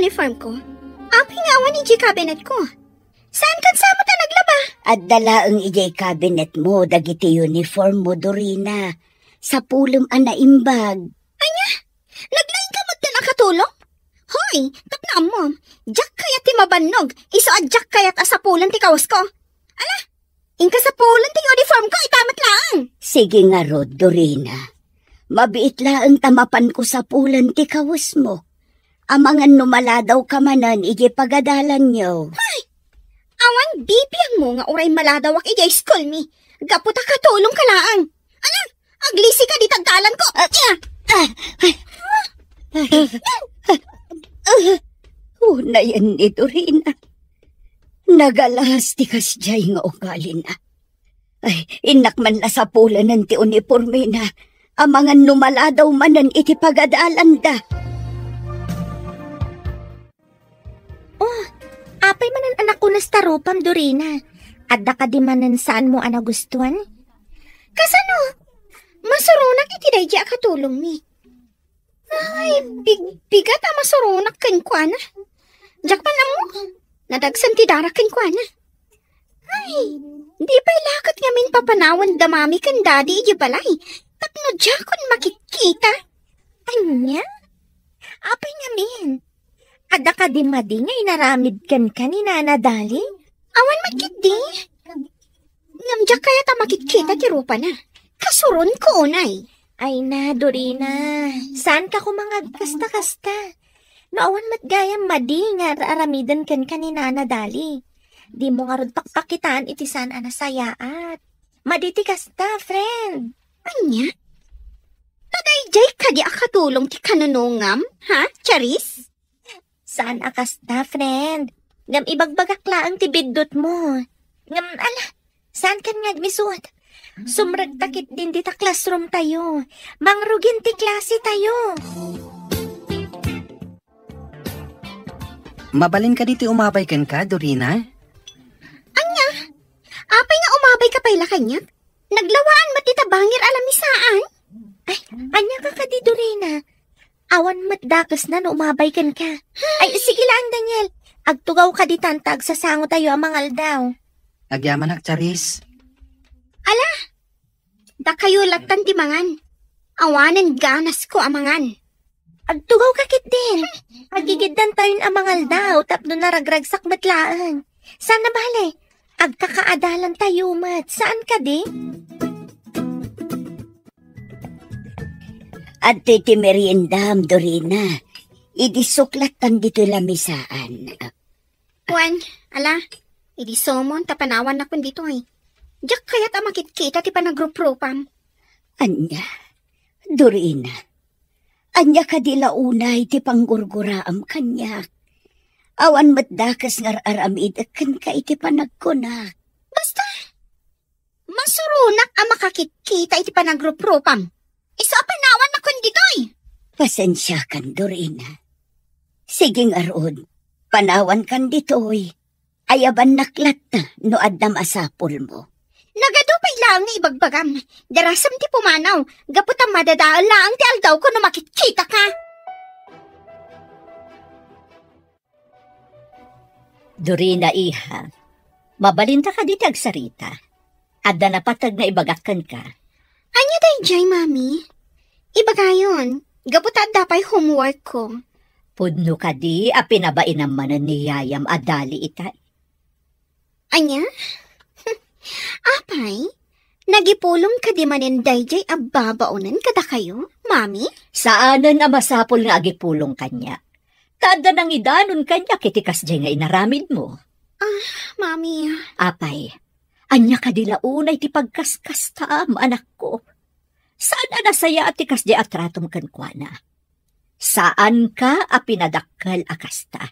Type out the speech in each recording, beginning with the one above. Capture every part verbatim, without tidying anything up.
uniform ko. Apay nga awan idiay cabinet ko. Saan kan sa met a naglaba? Adda laeng idiay cabinet mo dagiti uniform mo, Dorina. Sapulem a naimbag. Ania? Naglaing ka met a katulong? Hoy, tapno ammom, diak kayat ti mabannog, isu a diak kayat a sapulen ti kawas ko. Ala, inka sapulen ti uniform ko, ita met laeng. Sige ngarud, Dorina. Mabiit laeng ta mapanko sapulen ti kawesmo. Amangan no maladaw ka manen idiay pagadalanyo. Hay! Awan bibiangmo nga uray maladawak idiay school mi. Gapu ta katulong ka laeng. Ala, aglisi ka dita dalan ko. Ah, ah, ah, ah, ah, ah, unayen ni Dorina. Nagalas ti kasdiay nga ugalina. Ay, innak man la sapulenen ti unipormena. Amangan no maladaw manen iti pagadalanda. Oh, apay manen a nakunas ta rupam, Dorina? Adda kadi manen saanmo a nagustuan? Kasano? Masuronak iti daydi a katulongmi. Ay, bigbigat a masuronak kenkuana. Diak man ammo, nadagsen ti dara kenkuana. Ay, di pay la ket ngamin papanawan da mami ken dadi idiay balay tapno diakon makitkita. Ania? Apay ngamin? Adda kadi madi nga inaramid kenka ni Nana Dali? Awan met ketdi. Ngem diak kayat a makitkita ti rupana. Kasuronko unay. Ay na, Dorina. Saanka koma nga agkasta-kasta. No awan met gayam madi nga ar-aramiden kenka ni Nana Dali, dimo ngarud pakpakitaan iti saan a nasayaat. Madi ti kasta, friend. Ania? Ta daydiay kadi a katulong ti kanunongam, ha, Charis? Saan a kasta, friend. Ngem ibagbagak laeng ti biddutmo. Ngem, ala, saankan nga agmisut? Sumrekta ketdin dita classroom tayo. Mangrugin ti klase tayo. Mabalin kadi ti umabay kenka, Dorina? Ania? Apay nga umabay ka pay la kaniak? Naglawaan met dita bangir a lamisaan. Ay, ania ka kadi, Dorina? Awan met dakesna no umabay kenka. Ay, sige lang, Daniel. Agtugaw ka ditan ta agsasango tayo a mangaldaw. Agyamanak, Charis. Ala, dakayo lattan ti mangan. Awanen ganasko a mangan. Agtugaw ka ketdin. Agigiddan tayon a mangaldaw tapno naragragsak met laeng. Saan a bale, agkakaadalan tayo met. Saan kadi? Adtoy ti meriendam, Dorina. Idi suklattan ditoy lamisaan. Wen, ala, idi sumon ta panawannakon ditoy. Diak kayat a makitkita ti panagruprupam. Ania, Dorina, ania kadi la unay ti panggurguraam kaniak? Awan met dakes nga ar-aramidek kenka iti panagkunak. Basta, masuronak a makakitkita iti panagruprupam. Isu a panawannakon ditoy. Pasensiakan, Dorina. Sige ngarud, panawankan ditoy. Ayabannak latta no adda masapulmo. Nagadu pay laeng nga ibagbagam. Darasem ti pumanaw, gapu ta madadael laeng ti aldawko no makitkitaka. Dorina, iha, mabalinta kadi ti agsarita? Adda napateg nga ibagak kenka. Ania daydiay, Mami? Ibagayon, gapu ta adda pay homework ko. Pudno kadi a pinabainam manen ni yayam a dali itay? Ania? Apay, nagipulong kadi manen daydiay a babaonen kadakayo, Mami? Saanen a masapul nga agipulong kaniak. Ta adda nangidanon kaniak iti kasdiay nga inaramidmo. Ah, Mami. Apay, ania kadi la unay ti pagkaskastaam, anakko? Saan a nasayaat ti kasdiay a tratom kenkuana. Saanka a pinadakkel a kasta.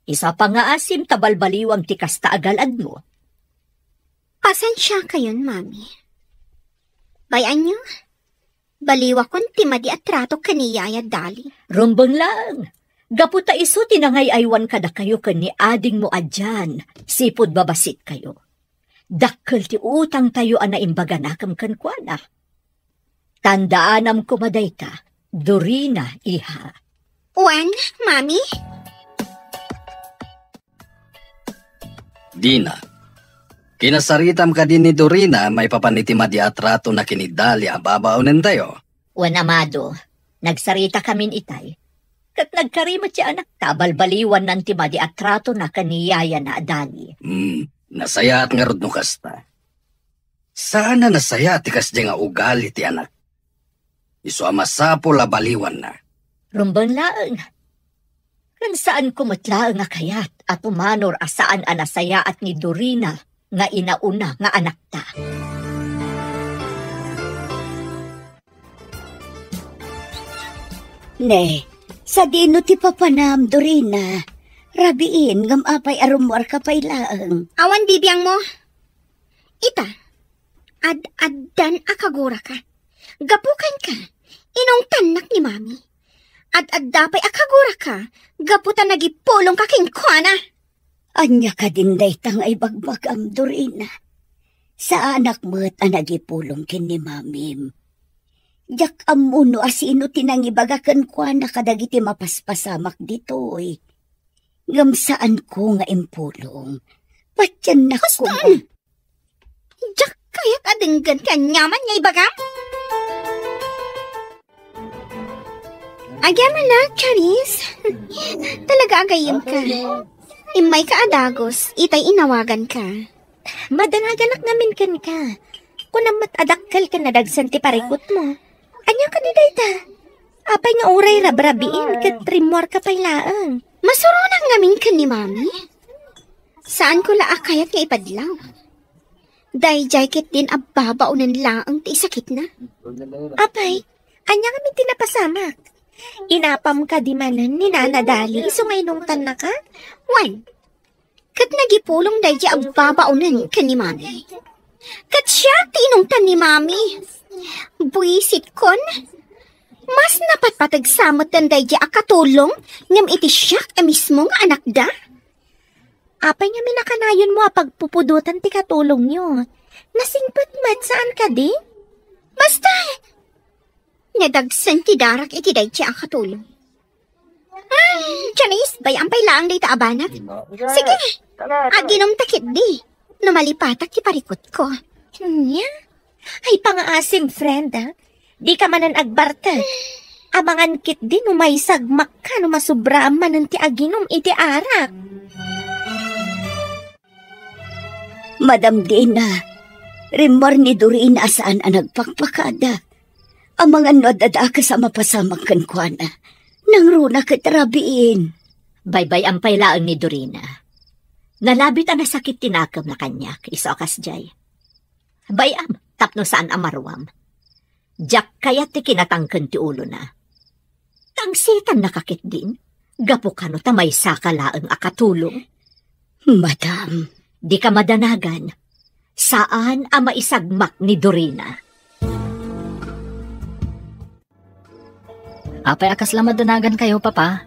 Isu a pangngaasim ta balbaliwam ti kasta a gal-admo. Pasensiakayon, Mami. Bay-anyo, baliwakon ti madi a trato ken ni Yaya Dali. Rumbeng laeng, gapu ta isu ti nangay-aywan kadakayo ken ni adingmo a Jan, sipud babassit kayo. Dakkel ti utangtayo a naimbaganakem kenkuana. Tandaanam koma dayta, Dorina, iha. Wen, Mami? Dina, kinasaritam kadi ni Dorina maipapan iti madi a tratona ken ni Dali a babaonentayo? Wen, amado, nagsaritakamin itay. Ket nagkari met ti anakta a balbaliwannan ti madi a tratona ken ni yayana a Dali. Hmm, nasayaat ngarud no kasta. Saan a nasayaat ti kasdiay nga ugali ti anak. Isu a masapul a baliwanna. Rumbeng laeng. Ken saanko met laeng a kayat a pumanor a saan a nasayaat ni Dorina nga inauna nga anakta. Ne, sadino ti papanam, Dorina? Rabiin, ngem apay a rummuarka pay laeng? Awan bibiangmo. Ita, ad-addan a kaguraka. Gapu kenka, inungtannak ni Mami. Ad-adda pay a kaguraka, gapu ta nagipulongka kenkuana. Ania kadin dayta nga ibagbagam, Dorina? Saanak met a nagipulong ken ni Mamim. Diak ammo no asino ti nangibaga kenkuana kadagiti mapaspasamak ditoy. Ngem saanko nga impulong. Patiennak koma. Diak kayat a denggen ti aniaman nga ibagam. Agyamanak, Charis. Talaga a gayyemka. Immayka a dagus, itay inawaganka. Madanaganak ngamin kenka. Kunam met a dakkel ken nadagsen ti parikutmo. Ania kadi dayta? Apay nga uray rabrabiin ket rimmuarka pay laeng? Masuronak ngamin ken ni Mami. Saanko la a kayat nga ipadlaw. Daydiay ketdin a babaonen laeng ti isakitna. Apay, ania ngamin ti napasamak? Inapam kadi manen ni Nana Dali isu nga inungtannaka? Wen, ket nagipulong daydiay a babaonen ken ni Mami. Ket siak ti inungtan ni Mami. Buisitkon, mas napatpateg sa metten daydiay a katulong ngem iti siak a mismo nga anakda. Apay ngamin a kanayonmo a pagpupudotan ti katulongyo? Nasingpet met, saan kadi? Basta, nadagsen ti darak iti daydiay a katulong. Ay, Janice, bay-am pay laeng dayta a banag. Sige, aginumta ketdi no malipatak ti parikutko. Nia? Ay, pangaasim, friend, a. Dika manen agbartek. Amangan ketdi no maisagmakka no masubraam manen ti aginum iti arak. Madam Dina, rimmuar ni Dorina a saan a nagpakpakada. Amangan no adda dakes a mapasamak kenkuana. Nangruna ket rabiin. Baybay-am pay laeng ni Dorina. Nalabit a nasakit ti nakemna kaniak, isu a kasdiay. Bay-am, tapno saan a maruam. Diak kayat ti kinatangken ti ulona. Tangsetannaka ketdin, gapu kano ta maysaka laeng a katulong. Madam. Dika madanagan. Saan a maisagmak ni Dorina. Apay a kasla madanagankayo, Papa?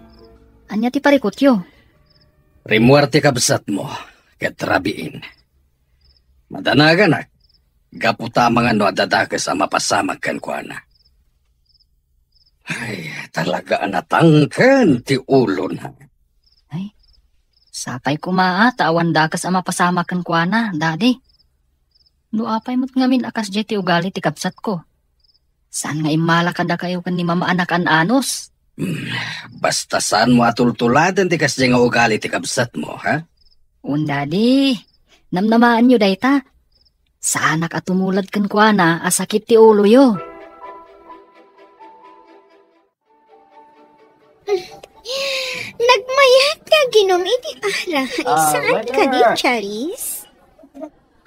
Ania ti parikutyo? Rimmuar ti kabsatmo, ket rabiin. Madanaganak, gapu ta amangan no adda dakes a mapasamak kenkuana. Ay, talaga a natangken ti ulona. Ay, sapay koma ta awan dakes a mapasamak kenkuana, Daddy. No apay met ngamin a kasdiay ti ugali ti kabsatko. Saan nga immala kadakayo ken ni Mama a nakan-anus? Hmm, basta saanmo a tultuladen ti kasdiay nga ugali ti kabsatmo, ha? Wen, Daddy. Namnamaenyo dayta. Saanak a tumulad kenkuana a sakit ti uloyo. Nagmayat nga aginum iti arak. Ah, saan kadi, Charis?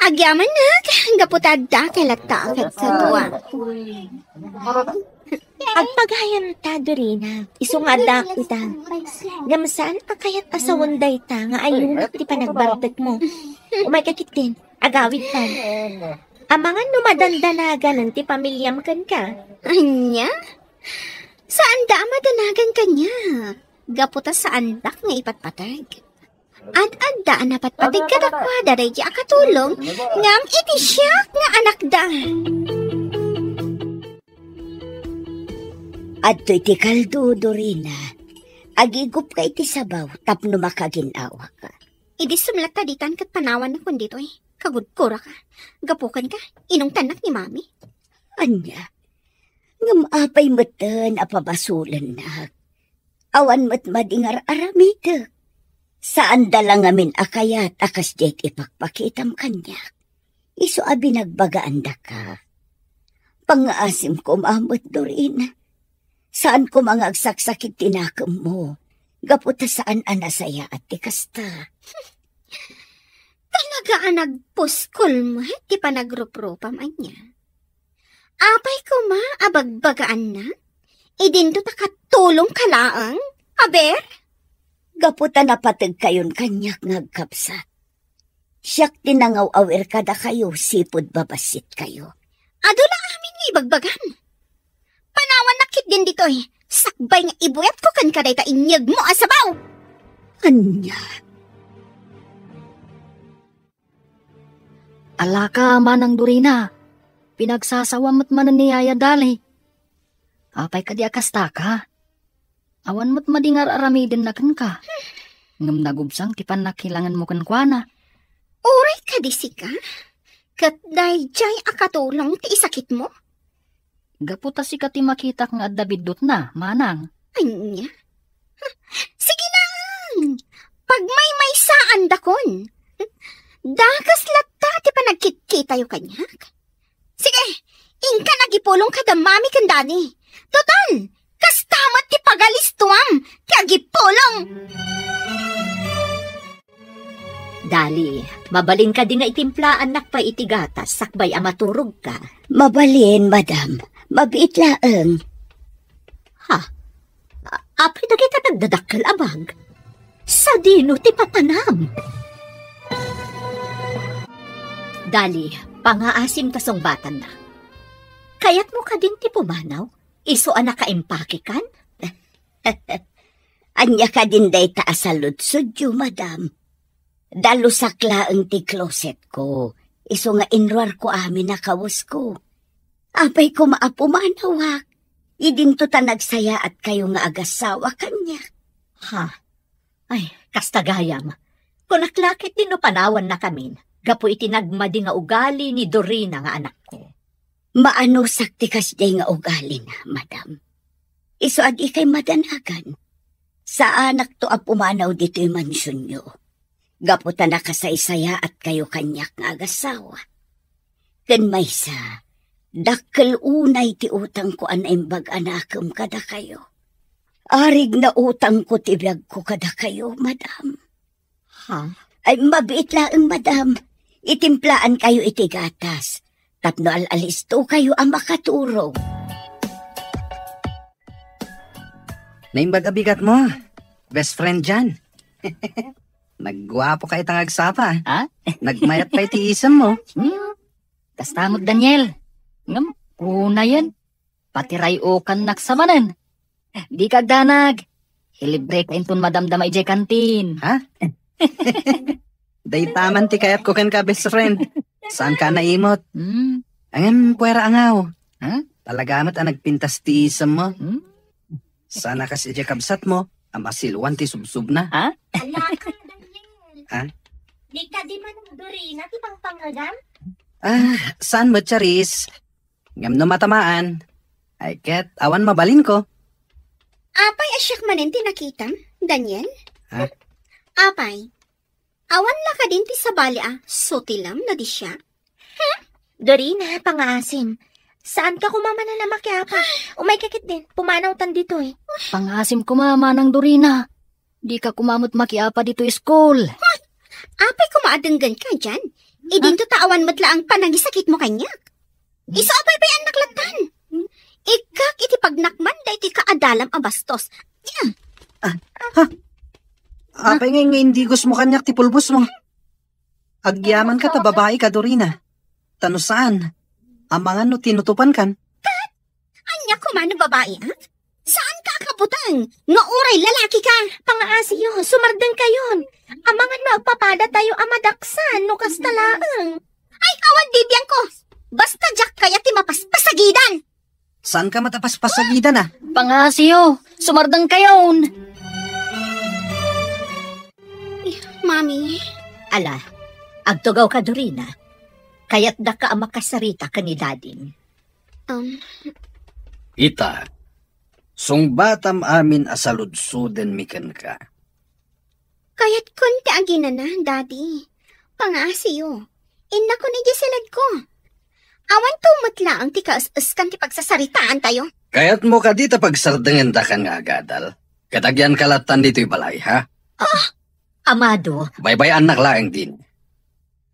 Agyamanak, gapu ta adda kay latta a kadkaduak. Agpagayan ta, Dorina. Isu nga adda ita. Ngem saan a kayat a sawen dayta nga ayunak ti panagbartekmo. Umayka ketdin, agawidtan. Amangan no madandanagan ti pamiliam kenka. Ania? Saanda a madanagan kaniak, gapu ta saandak nga ipatpateg. Ad-adda a napatpateg kadakuada daydi a katulong, ngem iti siak nga anakda. Adtoy ti kaldo, Dorina. Agigupka iti sabaw tapno makagin-awaka. Idi sumlatta ditan ket panawannakon ditoy. Kagudguraka. Gapu kenka, inungtannak ni Mami. Ania? Ngem apay metten a pabasolennak? Awan met madingar aramidek. Saanda la ngamin a kayat a kasdiay ti ipakpakitam kaniak. Isu a binagbagaandaka. Pangngaasim koma met, Dorina. Saan koma nga agsaksakit ti nakemmo. Gapu ta saan a nasayaat ti kasta. Talaga a nagpuskol met ti panagruprupam, ania? Apay koma a bagbagaannak? Idinto ta katulongka laeng? Aber? Gapu ta napategkayon kaniak nga agkabsat. Siak ti nangaw-awir kadakayo sipud babassitkayo. Adu la amin nga ibagbagam. Panawannak ketdin ditoy, sakbay nga ibuyatko kenka dayta inyegmo a sabaw. Ania? Alaka, Manang Dorina. Pinagsasawam met manen ni Yaya Dali. Apay kadi a kastaka? Awan met madingar aramidenna kenka. Ngem nagubsang ti pannakilangenmo kenkuana. Uray kadi sika? Ket daydiay a katulong ti isakitmo? Gapu ta sika ti makitak nga adda biddutna, manang. Ania? Sige lang! Pagmaymaysaandakon. Dakes latta ti panagkitkitayo kaniak. Sige, inka agipulong kada mami ken daddy. Total, kasta met ti pagalistuam ti agipulong. Dali, mabalin kadi nga itimplaannak pay iti gatas sakbay a maturogka? Mabalin, madam. Mabiit laeng. Ha? A-, apay dagita nagdadakkel a bag? Sadino ti papanam? Dali, pangaasim ta sungbatanna. Kayatmo kadin ti pumanaw? Isu a nakaimpakekan? Ania kadin dayta a saludsodyo, madam? Dalusak laeng ti closetko. Isu nga inruarko amin a kawesko. Apay koma a pumanawak. Idinto ta nagsayaattayo nga agassawa kaniak. Ha? Ay, kasta gayam. Kunak la ketdi no panawannakamin gapu iti nagmadi nga ugali ni Dorina nga anakko. Maanusak ti kasdiay nga ugalina, madam. Isu a dikay madanagan. Saanakto a pumanaw ditoy mansionyo. Gapu ta nakasaysayaatkayo kaniak nga agassawa. Ken maysa, dakkel unay ti utangko a naimbag a nakem kadakayo. Arig na utangko ti biagko kadakayo, madam. Ha? Ay, mabiit laeng, madam. Itimplaankayo iti gatas tapno al-alistokayo a makaturog. Naimbag a bigatmo, best friend Jan. Nagguapoka ita nga agsapa. Ha? Nagmayat pay ti isemmo. Hmm? Kasta met, Daniel. Ngem, kunayen. Patiray-okannak sa manen. Dika agdanag. Ilibreka inton madamdama idiay kantin. Ha? Dayta man ti kayatko kenka, best friend. Saanka a naimot? Hmm. Ngem, puera angaw. Ha? Talaga met a nagpintas ti isemmo. Hmm? Saan a kas idiay kabsatmo a masiluan ti subsubna. Ha? Alaka, Daniel. Ha? Di kadi Manang Dorina ti pangpangagam? Ah, saan met, Charis? Ngem no matamaan, ay ket awan mabalinko. Apay a siak manen ti nakitam, Daniel? Ha? Apay, awan la kadin ti sabali a sutilem no di siak? Hmm? Dorina, pangaasim. Saanka koma manen a makiapa. Umayka ketdin, pumanawtan ditoy. Pangaasim koma, Manang Dorina. Dika koma met makiapa ditoy school. Hoy! Apay koma a denggenka, Jan? Idinto ta awan met laeng panangisakitmo kaniak. Isu a paypayaannak lattan. Ikkak iti pagnakman daytoy kaadalam a bastos. Nya. Ah, ha? Apay nga indigosmo kaniak ti pulbosmo? Agyamanka ta babaika, Dorina. Ta no saan, amangan no tinutupankan. Ania koma no babaia? Saanka a kabuteng nga uray lalakika? Pangaasiyo, sumardengkayon. Amangan no agpapadatayo a madaksan no kasta laeng. Ay, awan bibiangko. Basta diak kayat ti mapaspasagidan. Saanka met a paspasagidan, a? Pangaasiyo, sumardengkayon. Mami. Ala, agtugawka, Dorina. Kayatdaka a makasarita ken ni Dadim. Um. Ita, sungbatam amin a saludsodenmi kenka. Kayatkon ti aginana, Daddy. Pangaasiyo. Innakon idiay siledko. Awan to met laeng ti kaes-eskan ti pagsasaritaantayo. Kayatmo kadi ta pagsardengendakan nga agadal? Ket agyanka lattan ditoy balay, ha? Ah! Amado. Baybay-annak laeng din.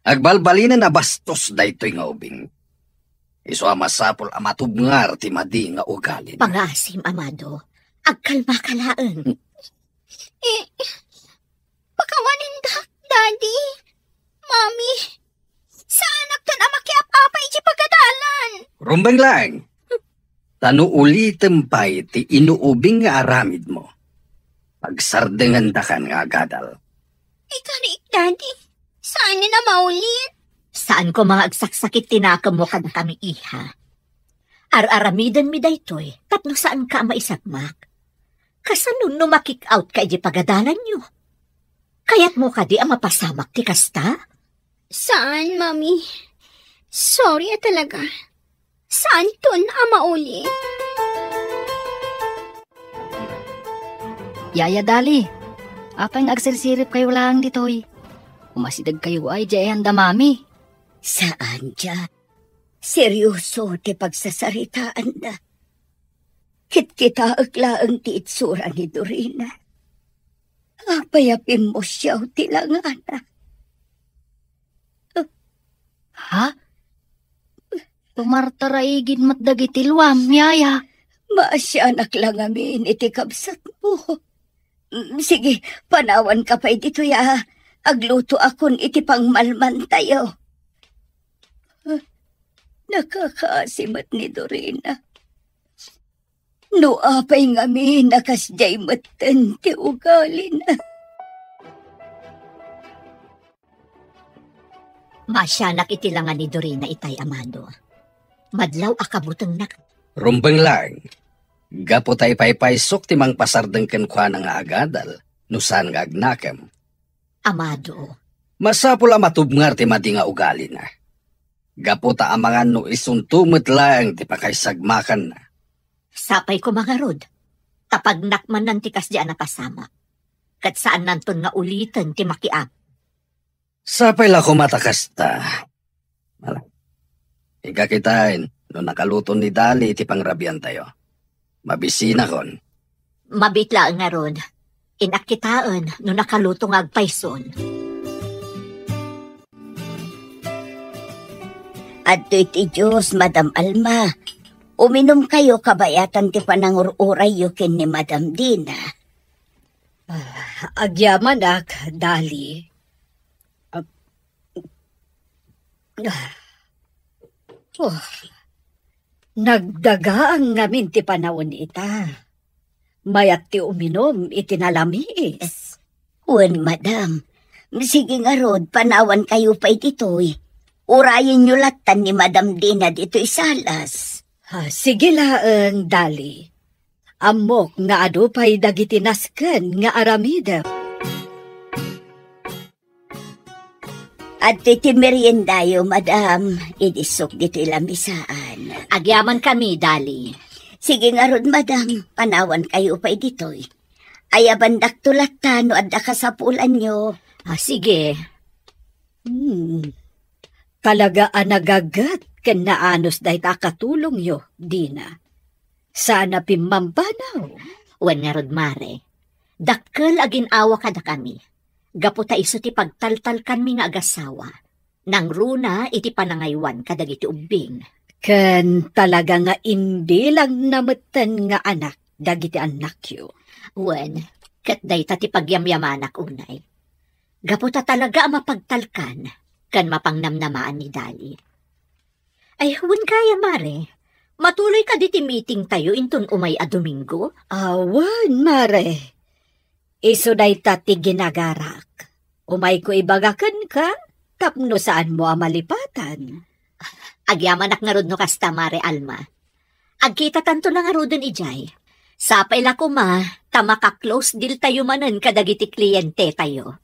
Agbalbalinen a bastos daytoy nga ubing. Isu a masapul a matubngar ti madi nga ugalina. Pangaasim, Amado. Agkalmaka laeng. Eh, pakawanindak, Daddy. Mami, saanakton a makiap-apa iti pagadalan. Rumbeng laeng. Ta no ulitem pay ti inuubing nga aramidmo, pagsardengendakan nga agadal. Ikariik, Daddy. Saan ni a maulit? Saan ko nga agsaksakit ti nakemmo kadakami, iha. Ar-aramidenmi daytoy tapno saanka a maisagmak. Kasano no ma-kick out ka iti pagadalanyo? Kayatmo kadi a mapasamak ti kasta? Saan, Mami. Sorry a talaga. Saanton a maulit. Yaya Dali, apay nga agsirsiripkayo laeng ditoy? Umasidegkayo ay diay ayan da Mami. Saan, Jack. Serioso ti pagsasaritaanda. Kitkitaek laeng ti itsura ni Dorina. Apay a pimmusiaw ti langana. Ha? Pumartaraigid met dagiti luam, yaya. Maasianak la ngamin iti kabsatmo. Mm, sige, panawanka pay ditoy a aglutoakon iti pangmalmantayo. Ah, nakakaasi met ni Dorina. No apay ngamin a kasdiay metten ti ugalina. Maasianak iti langa ni Dorina itay, Amado. Madlaw a kabutengnak. Rumbeng laeng. Gapu ta ipaypaysok ti mangpasardeng kenkuana nga agadal, no saan nga agnakem. Amado. Masapul a matubngar ti madi nga ugalina. Gapu ta amangan no isunto met laeng ti pakaisagmakanna. Sapay koma ngarud, ta pagnak manen ti kasdi a napasamak. Ket saannanton nga uliten ti makiap. Sapay la koma ta kasta. Ala. Inka kitaen no nakaluton ni Dali iti pangrabiantayo. Mabisinakon. Mabiit laeng ngarud. Innak kitaen no nakaluto nga agpayson. Adtoy ti juice, Madam Alma. Uminumkayo kabayatan ti panangur-urayyo ken ni Madam Dina. Ah, agyamanak, Dali. Ah, ah. Oh, nagdagaang ngamin ti panawen ita. Mayat ti uminum iti nalamiis. Wen, madam. Sige ngarud, panawankayo pay ditoy. Urayenyo lattan ni Madam Dina ditoy salas. Ah, sige laeng, Dali. Ammok nga adu pay dagiti nasken nga aramidek. Adtoy ti meriendayo, madam. Idi sok ditoy lamisaan. Agyamankami, Dali. Sige ngarud, madam. Panawankayo pay ditoy. Ayabandakto latta no adda kasapulanyo. Ah, sige. Hmm. Talaga a nagaget ken naanus dayta a katulongyo, Dina. Saan a pimmambanaw. Wen ngarud, Mare. Dakkel a gin-awa kadakami. Gapu ta isu ti pagtaltalkanmi nga agasawa. Nangruna iti panangaywan kadagiti ubbing. Ken talaga nga imbilangna metten nga anak dagiti annakyo. Wen, ket dayta ti pagyamyamanak unay. Gapu ta talaga a mapagtalkan ken mapangnamnamaan ni Dali. Ay, wen gayam, Mare, matuloy kadi ti meetingtayo inton umay a Domingo? Awan, Mare. Isu dayta ti ginagarak. Umayko ibaga kenka tapno saanmo a malipatan. Agyamanak ngarud no kasta, Mare Alma. Agkitatanto na ngaruden idiay. Sapay la koma ta maka-close deal tayo manen kadagiti klientetayo.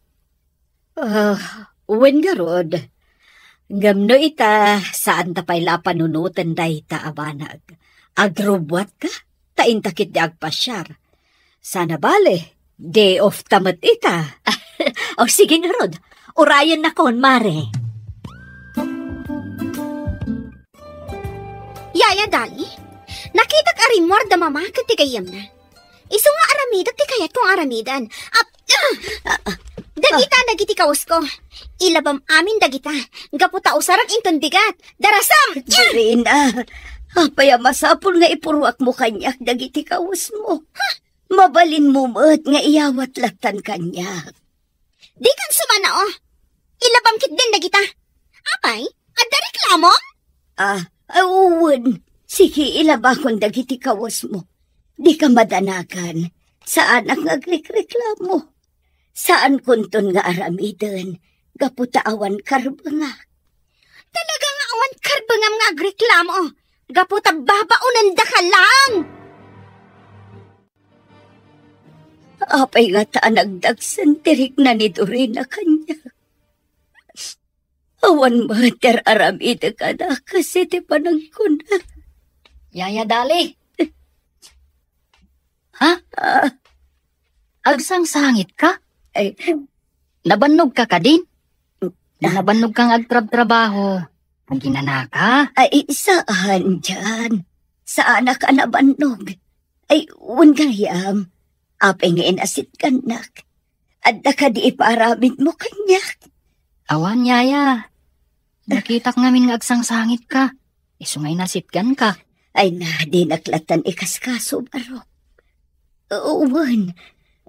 Ah, wen ngarud. Ngem no ita, saan ta pay la a panunoten dayta a banag. Agrubbuatka, ta inta ketdi agpasiar. Sana bale, day off ta met ita. O, sige ngarud, urayennakon, Mare. Yaya Dali, nakitak a rimmuar da Mama ken ti gayyemna. Isu nga aramidek ti kayatko nga aramiden. Ap-, ah! Dagita dagiti kawasko. Ilabam amin dagita. Gapu ta usarek inton bigat. Darasam! Dorina, apay a masapul nga ipuruakmo kaniak dagiti kawesmo? Mabalinmo met nga iyawat lattan kaniak. Dikan sumanao. Ilabam ketdin dagita. Apay, adda reklamom? Ah, ah, wen. Sige, ilabakon dagiti kawesmo. Dika madanagan. Saanak nga agrikreklamo. Saankonton nga aramiden gapu ta awan karbengak. Talaga nga awan karbengam nga agreklamo. Gapu ta babaonendaka lang. Apay ngata a nagdagsen ti rikna ni Dorina kaniak? Awan met ti ar-aramidek a dakes iti panagkuna. Yaya Dali. Ha? Ah. Agsangsangitka? Ay. Nabannogka kadin? Ah. Nabannogka nga agtrabtrabaho. Aginanaka? Ay, saan, Jan. Saanak a nabannog. Ay, wen gayam. Apay nga inasitgannak? Adda kadi ipaaramidmo kaniak? Awan, yaya. Nakitak ngamin nga agsangsangitka. Isu nga inasitganka. Ay na, dinak lattan ikaskaso, barok. Wen,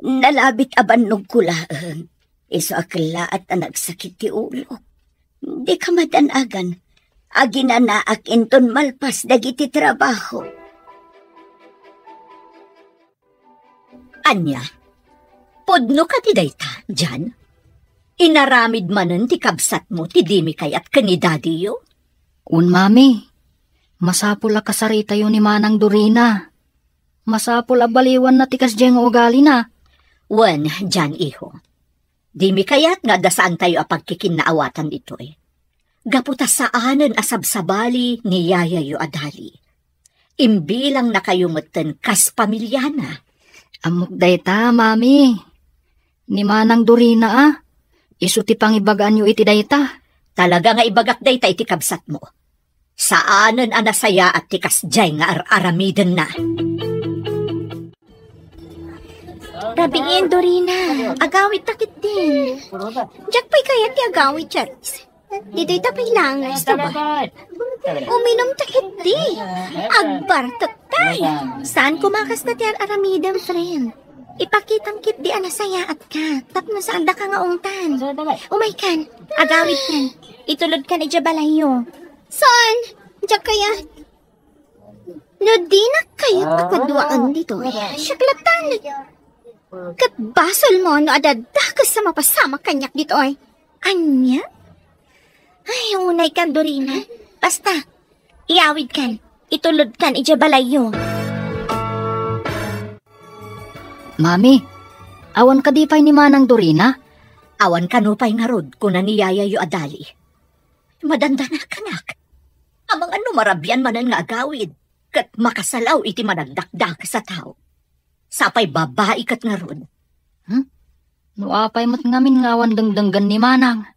nalabit a bannogko laeng. Isu a kellaat a nagsakit ti ulo. Dika madanagan. Aginanaak inton malpas dagiti trabaho. Ania? Pudno kadi dayta, Jan? Inaramid manen ti kabsatmo ti dimi kayat ken ni dadiyo? Wen, mami. Masapul a kasaritayo ni Manang Dorina. Masapul a baliwanna ti kasdiay nga ugalina. Wen, Jan, iho. Dimi kayat nga adda saantayo a pagkikinnaawatan ditoy. Gapu ta saanen a sabsabali ni yayayo a Dali. Imbilangnakayo metten kas pamiliana. Ammok dayta, mami. Ni Manang Dorina a, isu ti pangibagaanyo iti dayta. Talaga nga ibagak dayta iti kabsatmo. Saanen a nasayaat ti kasdiay nga ar-aramidenna. Rabiin, Dorina. Agawidta ketdin. Diak pay kayat ti agawid, Charis. Ditoy ta pay langas, diba? Uminumta ketdi. Agbartekta. Saan koma kasta ti ar-aramidem, friend. Ipakitam ketdi a nasayaatka. Tapno saandaka nga ungtan. Umaykan. Agawidkan. Itulodkan idiay balayyo. Saan? Diak kayat. No dinak kayat a kaduaan ditoy, siak lattan. Ket basolmo no adda dakes a mapasamak kaniak ditoy. Ania? Ay, unaykan, Dorina. Basta, iyawidkan, itulodkan idiay balayyo. Mami, awan kadi pay ni Manang Dorina? Awan kano pay ngarud, kuna ni yayayo a Dali. Madandanakanak. Amangan no marabian manen nga agawid, ket makasalaw iti managdakdakes a tao. Sapay babai ket ngarud. Hmm? No apay met ngamin nga awan dengdenggen ni Manang,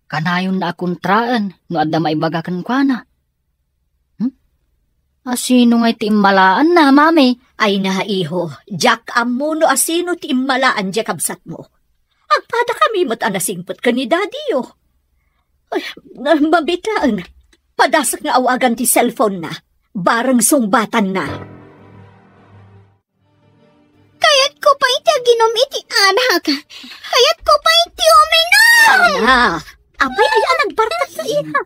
kanayonna a kontraen no adda maibaga kenkuana. Hmm? Asino ngay ti immalaanna, mami? Ay na, iho, diak ammo no asino ti immalaan diay kabsatmo. Agpadakami met a nasingpet ken ni dadiyo. Ay, mamitaen. Padasek nga awagan ti cellphone na. Bareng sungbatanna. Kayatko pay ti aginum iti anak. Kayatko pay ti uminum. Ana, apay aya a nagbartak ta, iha?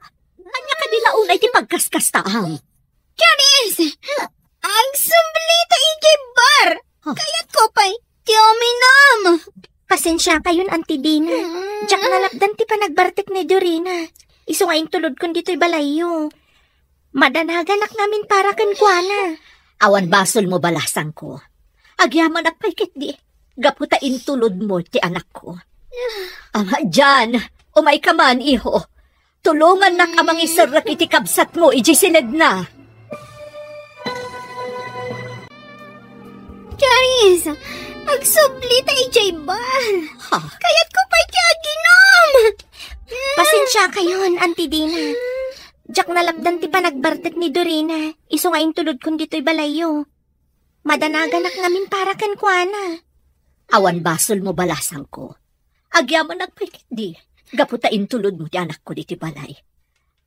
Ania kadi la unay ti pagkaskastaam? Charis! Agsubli ta idiay bar! Huh. Kayatko pay ti uminum! Pasensiakayon, Auntie Dina. Mm. Diak nalapdan ti panagbartek ni Dorina. Isu nga intulodkon ditoy balayyo. Madanaganak ngamin para kenkuana. Awan basolmo, balasangko. Agyamanak pay ketdi, gapu ta intulodmo ti anakko. Ah, Jan, umayka man, iho. Tulongannak a mangiserrek iti kabsatmo idiay siledna. Charis, agsubli ta idiay bar. Ha? Kayatko pay ti aginom. Pasensiakayon, Auntie Dina. Diak nalapdan ti panagbartek ni Dorina, isu nga intulodkon ditoy balayyo. Madanaganak ngamin para kenkuana. Awan basolmo, balasangko. Agyamanak pay ketdi, gapu ta intulodmo ti anakko ditoy balay.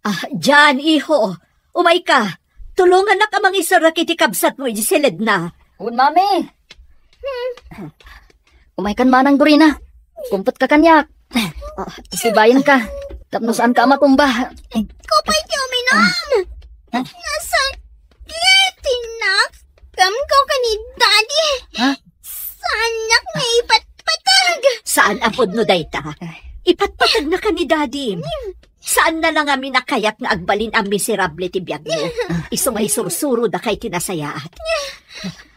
Ah, Jan, iho, umayka. Tulongannak a mangiserrek iti kabsatmo idiay siledna. Wen, Mami. Umaykan manang, Dorina. Kumpetka kaniak. Ah, sibayenka. Tapno saanka a matumba. Kupay ti uminum. Ah. Nasakit ti nakemko ken ni Daddy. Ha? Saannak nga ipatpateg. Saan a pudno dayta. Ipatpategna ken ni Daddy. Saanna la ngamin a kayat nga agbalin a miserable ti biagmo. Isu nga isursuro dakay ti nasayaat.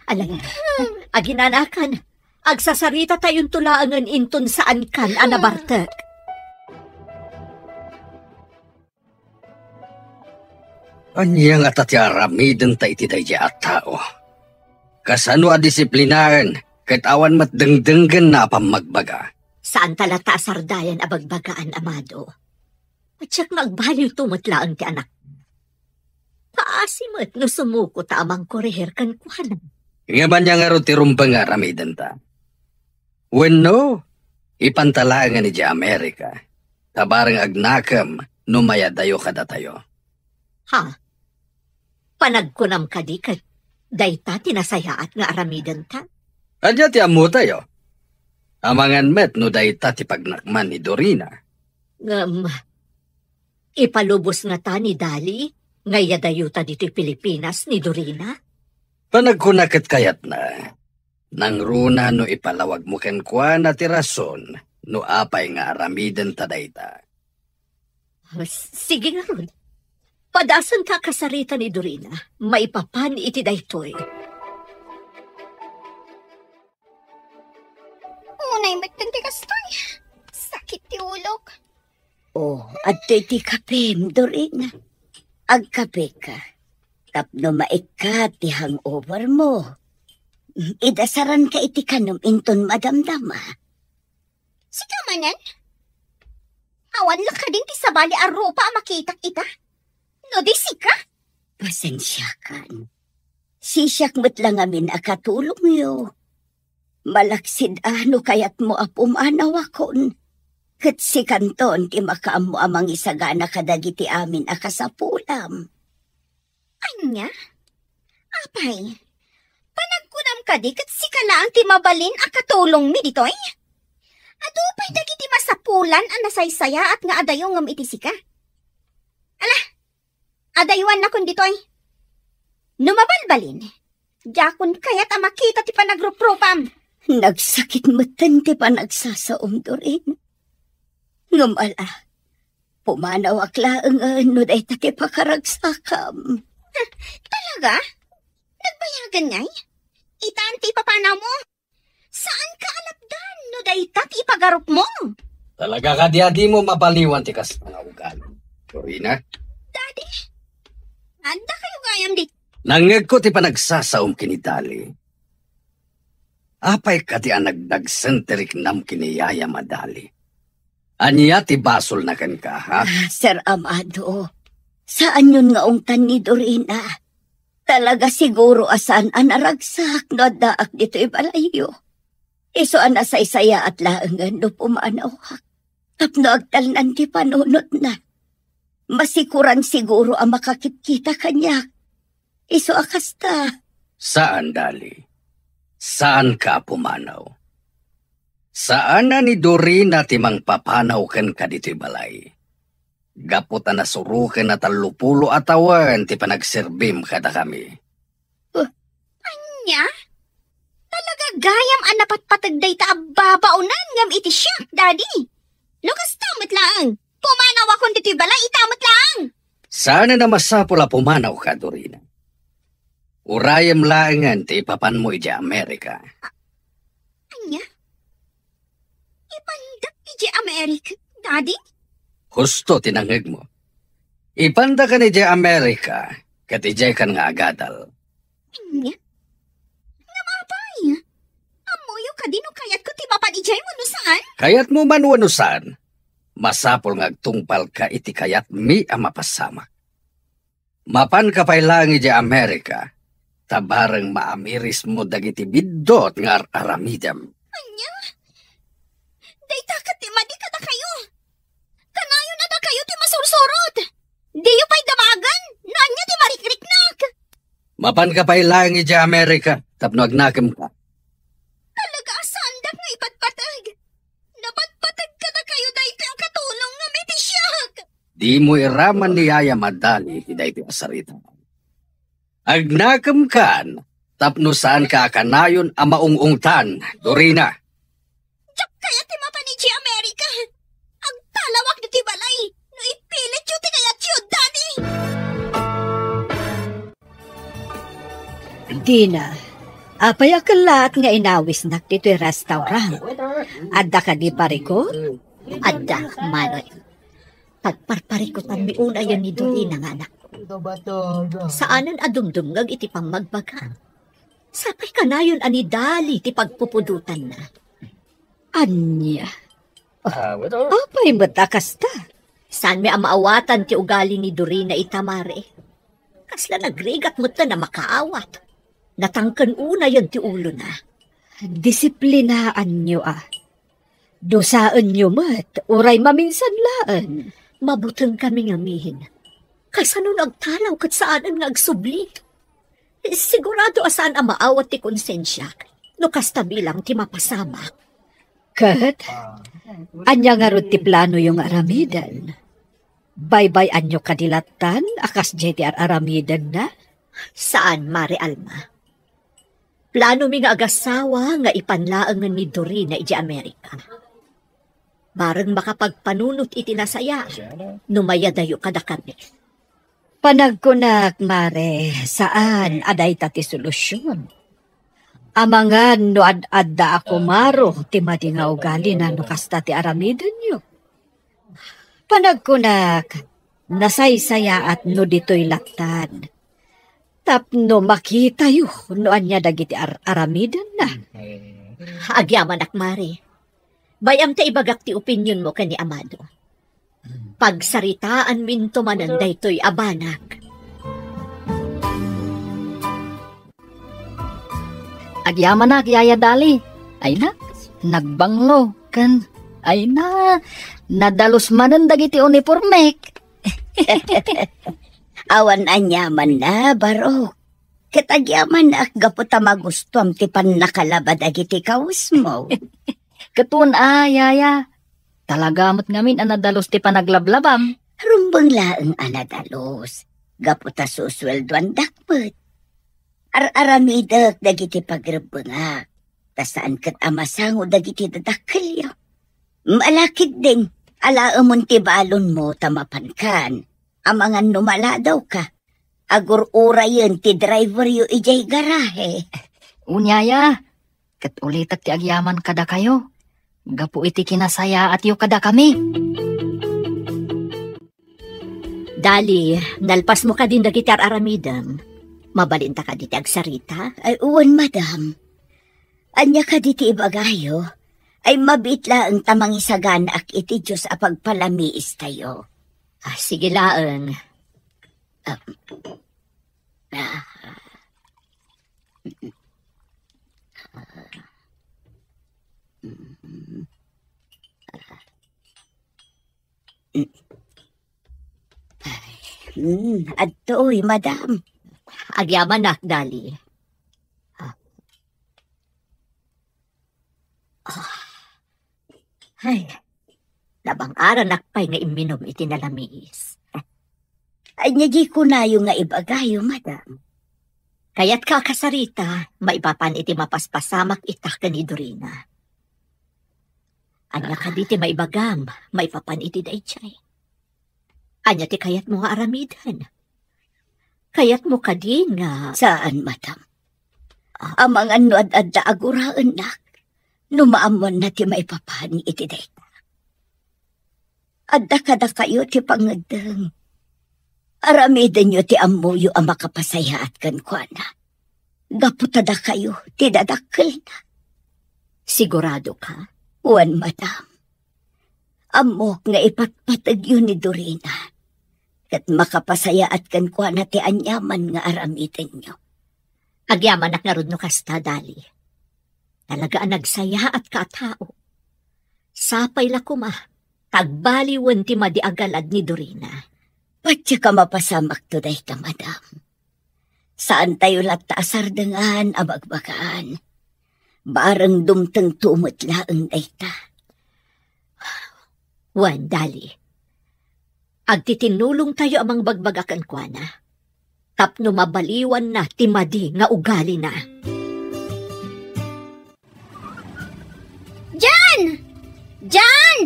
Ala, aginanakan, agsasaritatayon laengen inton saankan a nabartek. Ania ngata ti aramidenta iti daydiay a tao? Kasano a disiplinaen ket awan met dengdenggenna a pammagbaga? Saanta latta a sardayan a bagbagaan, amado. Diak nga agbaliwto met laeng ti anak. Paasi met no sumuko ta a mangkorehir kenkuana. Ngem ania ngarud ti rumbeng nga aramidenta? Wenno, ipanta laengen idiay Amerika, ta bareng agnakem no mayadayo kadatayo. Ha? Panagkunam kadi ket dayta ti nasayaat nga aramidenta? Ania ti ammotayo? Amangan met no dayta ti pagnakman ni Dorina. Ngem, ipalubos ngata ni Dali nga iyadayota ditoy Pilipinas ni Dorina? Panagkuna ket kayatna, nangruna no ipalawagmo kenkuana ti rason no apay nga aramidenta dayta. Sige ngarud. Padasenka a kasarita ni Dorina maipapan iti daytoy. Unay metten ti kastoy. Sakit ti ulok. Oh, adtoy ti kapem, Dorina. Agkapeka. Tapno maikkat ti hangover mo. Idasaranka iti kanom inton madamdama. Sika manen? Awan la kadin ti sabali a rupa a makitak ita? No di sika? Pasensiakan. Sisiak met la ngamin a katulongyo. Malaksid a no kayatmo a pumanawakon, ket sikanton ti makaammo a mangisagana kadagiti amin a kasapulam. Ania? Apay, panagkunam kadi ket sika laeng ti mabalin a katulongmi ditoy? Adu pay dagiti masapulan a nasaysayaat nga adayo ngem iti sika. Ala, adayuannakon ditoy. No mabalbalin, diakon kayat a makita ti panagruprupam. Nagsakit metten ti panagsasaom, Dorina. Ngem ala, pumanawak laengen no dayta ti pakaragsakam. Talaga? Nagbayagan ngay? Itan ti ipapanawmo? Saanka a lapdan no dayta ti ipagarupmo? Talaga kadi a dimo mabaliwan ti kasta nga ugali, Dorina? Daddy, adda kayo gayam di. Nangngegko ti panagsasaom ken ni Dali. Apay kadi a nagdagsen ti riknam ken ni yayam a Dali? Ania ti basolna kenka, ha? Ah, Sir Amado, saanyon nga ungtan ni Dorina. Talaga siguro a saan a naragsak no addaak ditoy balayyo. Isu a nasaysayaat laengen no pumanawak tapno agtalnan ti panunotna. Masikuran siguro a makakitkita kaniak. Isu a kasta. Saan, Dali. Saanka a pumanaw. Saan a ni Dorina ti mangpapanaw kenka ditoy balay. Gapu ta nasuroken a tallopulo a tawen ti panagserbim kadakami. Ania? Talaga gayam a napatpateg dayta a babaonan ngem iti siak, Daddy. No kasta met laeng, pumanawakon ditoy balay ita met laeng. Saan a masapul a pumanawka, Dorina. Urayem laengen ti ipapanmo idiay Amerika. Ania? Ipandak Eric, Daddy? Husto ti nangngegmo. Ipandaka idiay Amerika, ket idiaykan nga agadal. Ania? Ngem apay? Ammoyo kadi no kayatko ti mapan idiay wenno saan? Kayatmo man wenno saan, masapul nga agtungpalka iti kayatmi a mapasamak. Mapanka pay laeng idiay Amerika, ta bareng maamirismo dagiti biddut nga ar-aramidem. Ania? Dayta ket ti madi kadakayo. Kanayon a dakayo ti masursurot. Diyo pay damagen no ania ti marikriknak. Mapanka pay laeng idiay Amerika tapno agnakemka. Talaga a saandak nga ipatpateg. Napatpateg kadakayo daytoy a katulongngem iti siak. Dimo iraman ni Yaya Madali daytoy a sarita. Agnakemkan tapno saanka a kanayon a maung-ungtan, Dorina. Diak kayat ti mapan idiay Amerika. Agtalawak ditoy balay no ipilityo ti kayatyo, Daddy. Dina, apay a kellaat nga inawisnak ditoy restaurant? Adda kadi parikut? Adda, Mare. Pagparparikutanmi unayen ni Dorina nga anakko. Saanen a dumdumngeg iti pammagbaga. Sapay kanayon a ni Dali ti pagpupudotanna. Ania? Apay met a kasta? Saanmi a maawatan ti ugali ni Dorina ita, Mare. Kasla nagrigat metten a makaawat. Natangken unayen ti ulona. Disiplinaanyo a. Dusaenyo met, uray maminsan laeng. Mabutengkami ngamin. Kasano no agtalaw ket saanen nga agsubli? Sigurado a saan a maawat ti konsensiak no kasta bilang ti mapasamak. Ket, ania ngarud ti planoyo nga aramiden? Baybay-anyo kadi lattan a kasdiay ti ar-aramidenna? Saan, Mare Alma. Planomi nga agasawa nga ipan laengen ni Dorina idiay Amerika. Bareng makapagpanunot iti nasaya no mayadayo kadakami. Panagkunak, Mare, saan a dayta ti solusion. Amangan no ad-adda a kumaro ti madi nga ugalina no kasta ti aramidenyo. Panagkunak, nasaysayaat no ditoy lattan. Tapno makitayo no ania dagiti ar-aramidenna. Agyamanak, Mare. Bay-am ta ibagak ti opinionmo ken ni Amado. Pagsaritaanminto manen daytoy a banag. Agyamanak, Yaya Dali. Ay na, nagbanglo. Ken, ay na, nadalus manen dagiti uniformek. Awan aniamanna, Barok. Ket agyamanak gapu ta magustuam ti pannakalaba dagiti kawesmo. Ket wen a, Yaya. Talaga met ngamin a nadalus ti panaglablabam. Rumbeng laeng a nadalus, gapu ta susueldoandak met. Ar-aramidek dagiti pagrebbengak, ta saan ket a masango dagiti dadakkelyo. Malakid din, alaemon ti balonmo ta mapankan. Amangan no maladawka, agur-urayen ti driveryo idiay garahe. Wen a, Yaya, ket ulitek ti agyaman kadakayo, gapu iti kinasayaatyo kadakami. Dali, nalpasmo kadin dagiti ar-aramidem. Mabalinta kadi ti agsarita? Ay, wen, madam. Ania kadi ti ibagayo? Ay, mabiit laeng ta mangisaganaak iti Dios a pagpalamiistayo. Ah, sige laeng. Ah. Ah. Ay, mm, adtoy, madam. Agyamanak, Dali. Ah. Ah. Ay, nabang-aranak pay nga imminum iti nalamiis. Ania di kunayo nga ibagayo, madam? Kayatka a kasarita, maipapan iti mapaspasamak ita ken ni Dorina. Ania kadi ti maibagam, maipapan iti daydiay? Ania ti kayatmo nga aramiden? Kayatmo kadi nga... Saan, madam. Ah. Amangan no ad-adda a guraennak, no maammoanna ti maipapan iti dayta. Adda kadakayo ti pangeddeng. Aramidenyo ti ammoyo a makapasayaat kenkuana. Gapu ta dakayo ti dadakkelna. Sigurado ka? Wen, madam. Ammok nga ipatpategyo ni Dorina. Ket makapasayaat kenkuana ti aniaman nga aramidenyo. Agyamanak ngarud no kasta, Dali. Talaga a nagsayaatka a tao. Sapay la koma, ta agbaliwen ti madi a galad ni Dorina. Patiek a mapasamakto dayta, madam. Saantayo latta a sardengan a bagbagaan. Bareng dumtengto met laeng dayta. Wen, Dali. Agtitinulongtayo a mangbagbaga kenkuana tapno mabaliwanna ti madi nga ugalina. Jan! Jan!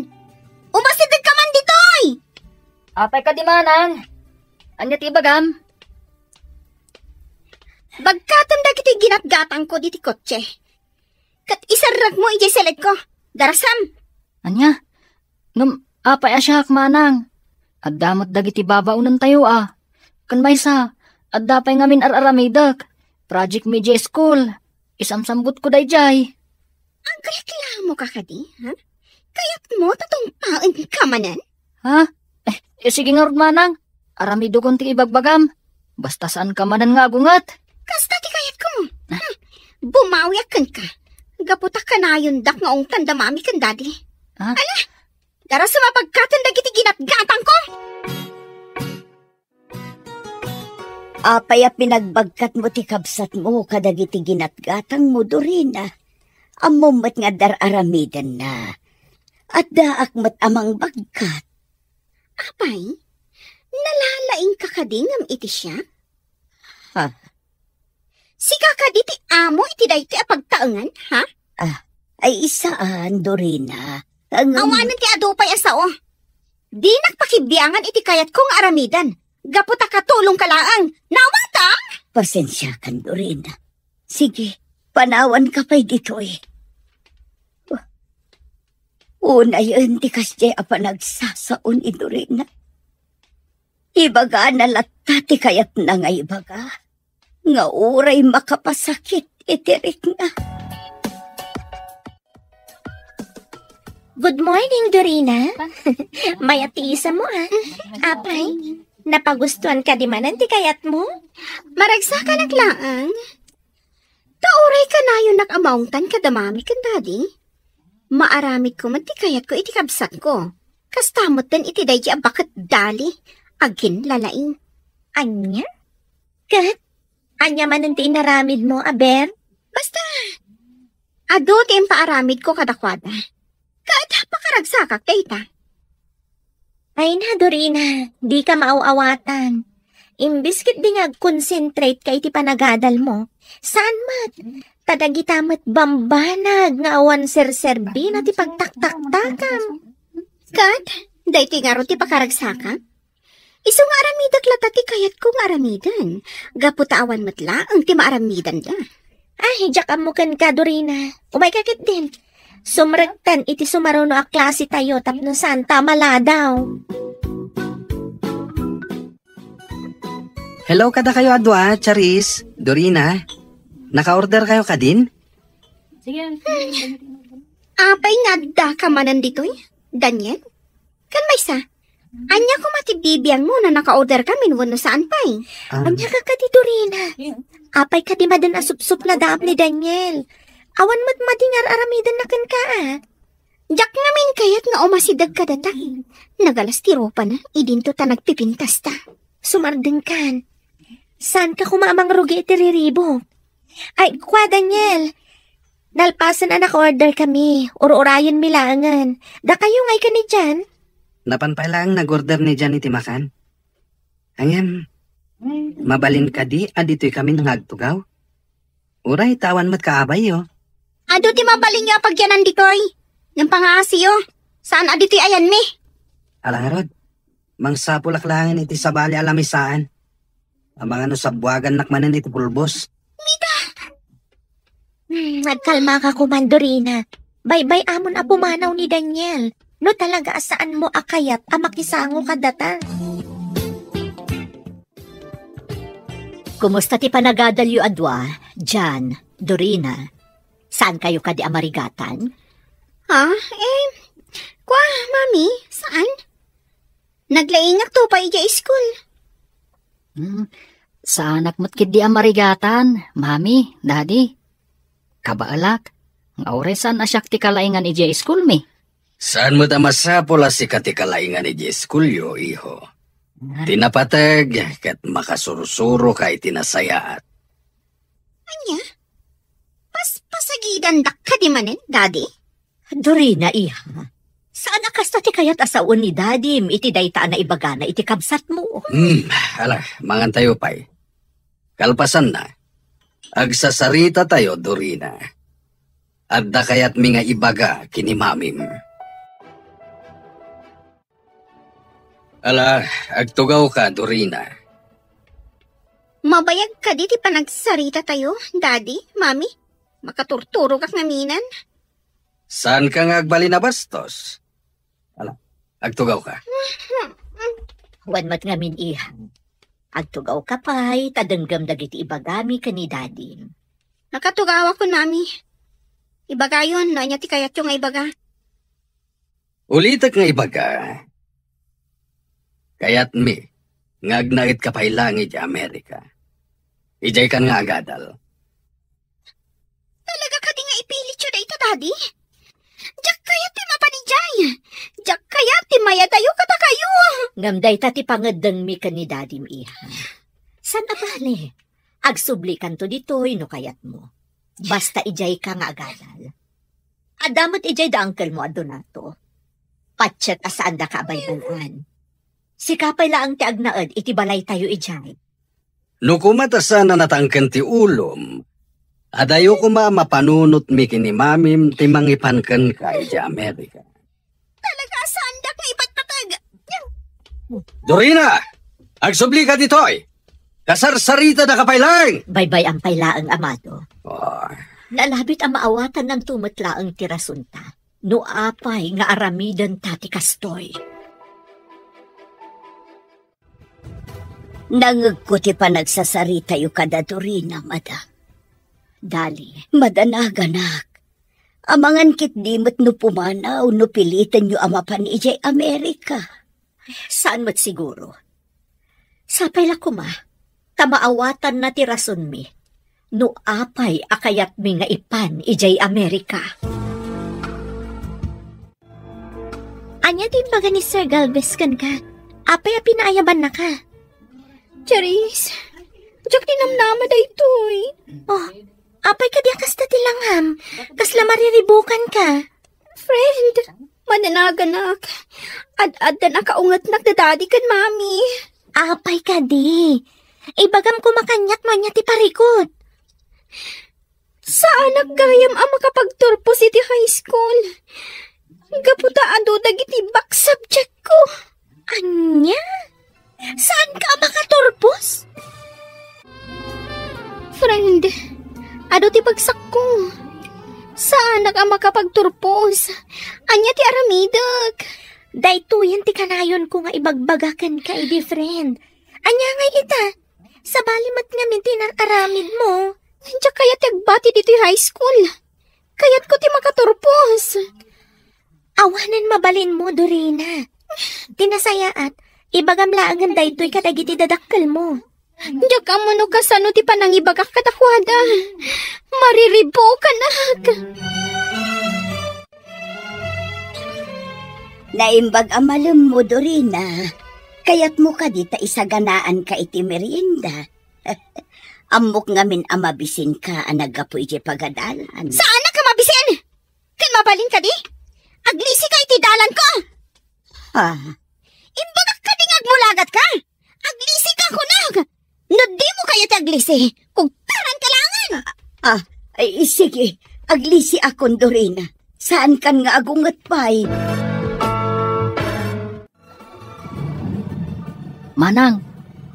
Umasideg ka man ditoy! Apay kadi, manang? Ania ti ibagam? Bagkatem dagiti ginatgatangko diti kotse. Ket iserrekmo idiay seledko. Darasam! Ania? Ngem apay a siak, manang? Adda met dagiti babaonentayo a. Ken maysa, adda pay ngamin ar-aramidek. Project mi idiay school. Isamsambutko daydiay. Agreklamoka kadi, ha? Kayatmo ta tungpaenka manen? Ha? Eh, eh, sige ngarud, manang. Aramidekon ti ibagbagam. Basta saanka manen nga agunget. Kasta ti kayatko. Ah. Hmm. Bumawiak kenka. Gapu ta kanayondak nga ungtan damami ken dadi. Ah? Ala, darasam a bagkatem dagiti ginatgatangko. Apay a pinagbagkatmo ti kabsatmo kadagiti ginatgatangmo, Dorina? Ammom met nga adda ar-aramidenna. Addaak met a mangbagkat. Apay, nalalaingka kadi ngem iti siak? Ha? Sika kadi ti amo iti daytoy a pagtaengan, ha? Ah, ay, saan, Dorina. Ang Awanen ti adu pay a sao. Dinak pakibiangan iti kayatko nga aramiden. Gapu ta katulongka laeng. Nawatam? Pasensiakan, Dorina. Sige, panawanka pay ditoy. Unayen ti kasdiay a panagsasao ni Dorina. Ibagana latta ti kayatna nga ibaga, nga uray makapasakit iti rikna. Good morning, Dorina. Mayat ti isem mo, ah. Apay, napagustuan kadi manen ti kayatmo? Maragsakanak laeng. Ta uray kanayonnak a maungtan kadamami ken dadi, maaramidko met ti kayatko iti kabsatko. Kasta metten iti daydi a baket Dali, aginlalaing. Ania? Ket, ania manen ti inaramidmo, aber? Basta, adu ti impaaramidko kadakuada. Ket pakaragsakak dayta. Ay na, Dorina, dika maaw-awatan. Imbes ketdi nga agconcentrate ka iti panagadalmo, saan met, ta dagita met bambanag nga awan serserbina ti pagtaktaktakam. Ket, daytoy ngarud ti pakaragsakak? Isu nga aramidek latta ti kayatko nga aramiden, gapu ta awan met laeng ti maaramidenda. Ay, diak ammo kenka, Dorina. Umayka ketdin. Sumrektan iti sumaruno a klasetayo tapno saanta a maladaw. Hello kadakayo a dua, Charis, Dorina. Naka-order kayo kadin? Apay nga addaka manen ditoy, Daniel? Ken maysa, ania koma ti bibiangmo no naka-order kamin wenno saan pay? Ah. Ania ka kadi, Dorina? Apay kadi maden a supsupnadaam ni Daniel? Awan met madi nga ar-aramidenna kenka, a? Diak ngamin kayat nga umasideg kadata. Nagalas ti rupana, idinto ta nagpipintasta. Sumardengkan. Saanka koma a mangrugi iti riribuk? Ay, kua, Daniel. Nalpasen a naka-order kami. Ur-urayenmi laengen. Dakayo ngay kanidian? Napan pay laeng nag-order ni Jan iti makan. Ngem, mabalin kadi a ditoy kami nga agtugaw? Uray ta awan met kaabayyo. Adu ti mabalinyo a pagyanan ditoy. Ngem pangaasiyo, saan a ditoy ayanmi. Ala ngarud, mangsapulak laengen iti sabali a lamisaan. Amangan no sabbuagannak manen iti pulbos. Mida! Hmm, agkalmaka koman, Dorina. Baybay-amon a pumanaw ni Daniel. No talaga a saanmo a kayat a makisango kadata. Kumusta ti panagadalyo a dua, Jan, Dorina? Saankayo kadi a marigatan? Ha? Eh, kwa, Mami, saan? Naglaingak to pa idiay school. Hmm, saanak met ketdi a marigatan, Mami, Daddy. Kabaelak, nga uray saan a siak ti kalaingan idiay school mi. Saan met a masapul a sika ti kalaingan idiay schoolyo, iho. Ah. Ti napateg ket makasursuroka iti nasayaat. Ania? Pas-, pasagidandak kadi manen, Daddy? Dorina, iha. Saan a kasta ti kayat a sawen ni Dadim iti dayta a naibagana iti kabsatmo? Hmm, ala, mangantayo pay. Kalpasanna, agsasaritatayo, Dorina. Adda kayatmi nga ibaga ken ni Mamim. Ala, agtugawka, Dorina. Mabayag kadi ti panagsaritatayo, Daddy, Mami? Makaturturogak ngamin. Saanka nga agbalin a bastos? Ala, agtugawka. Wen met ngamin, iha. Agtugawka pay, ta denggem dagiti ibagami ken ni Dadim. Nakatugawakon, Mami. Ibagayon no ania ti kayatyo nga ibaga. Ulitek nga ibaga, kayatmi nga agnaedka pay laeng idiay Amerika. Idiaykan nga agadal. Talaga kadi nga ipilityo dayta, Daddy? Diak kayat ti mapan idiay. Diak kayat ti mayadayo kadakayo. Ngem dayta ti pangeddengmi ken ni Dadim, iha. Saan a bale? Agsublikanto ditoy no kayatmo. Basta idiayka nga agadal. Adda met idiay da uncle-mo a Donato. Patiek a saandaka a baybayan. Sika pay laeng ti agnaed iti balaytayo idiay. No koma ta saan a natangken ti ulom, adayo koma a mapanunotmi ken ni Mamim ti mangipan kenka idiay Amerika. Talaga a saandak nga ipatpateg. Dorina! Agsublika ditoy! Kasarsaritadaka pay laeng! Baybay-am pay laeng, amado. Ah. Nalabit a maawatannanto met laeng ti rasunta no apay nga aramidenta ti kastoy. Nangegko ti panagsasaritatayo kada Dorina, madam. Dali. Madanaganak. Amangan ketdi met no pumanaw no pilitenyo a mapan idiay Amerika. Saan met siguro. Sapay la koma, ta maawatanna ti rasonmi no apay a kayatmi nga ipan idiay Amerika. Ania ti imbaga ni Sir Galvez kenka? Apay a pinaayabannaka? Charis, diak ti namnama daytoy. Oh, apay kadi a kasta ti langam? Kasla mariribukanka? Friend, mananaganak. Ad-addan a kaungetnak da daddy ken mommy. Apay kadi? Ibagam koma kaniak no ania ti parikut. Saanak gayam a makapagturpos iti high school. Gapu ta adu dagiti back subject ko. Ania? Saanka a makaturpos? Friend, adu ti bagsakko. Saanak a makapagturpos. Ania ti aramidek? Daytoyen ti kanayonko nga ibagbaga kenka idi, friend. Ania ngay ita? Sabali met ngamin ti inar-aramidmo. Diak kayat ti agbati ditoy high school. Kayatko ti makaturpos. Awanen mabalinmo, Dorina. Ti nasayaat, ibagam laengen daytoy kadagiti dadakkelmo. Diak ammo no kasano ti panangibagak kadakuada. Mariribukanak. Naimbag a malemmo, Dorina. Kayatmo kadi ta isaganaanka iti merienda? Ammok ngamin a mabisinka a naggapu iti pagadalan. Saanak a mabisin? Ken mabalin kadi? Aglisika iti dalanko! Ah. Imbagak kadi nga agmulagatka? Aglisika, kunak! No dimo kayat ti aglisi, kugtaranka laengen! Ah, ay, sige. Aglisiakon, Dorina. Saankan nga agunget pay. Manang,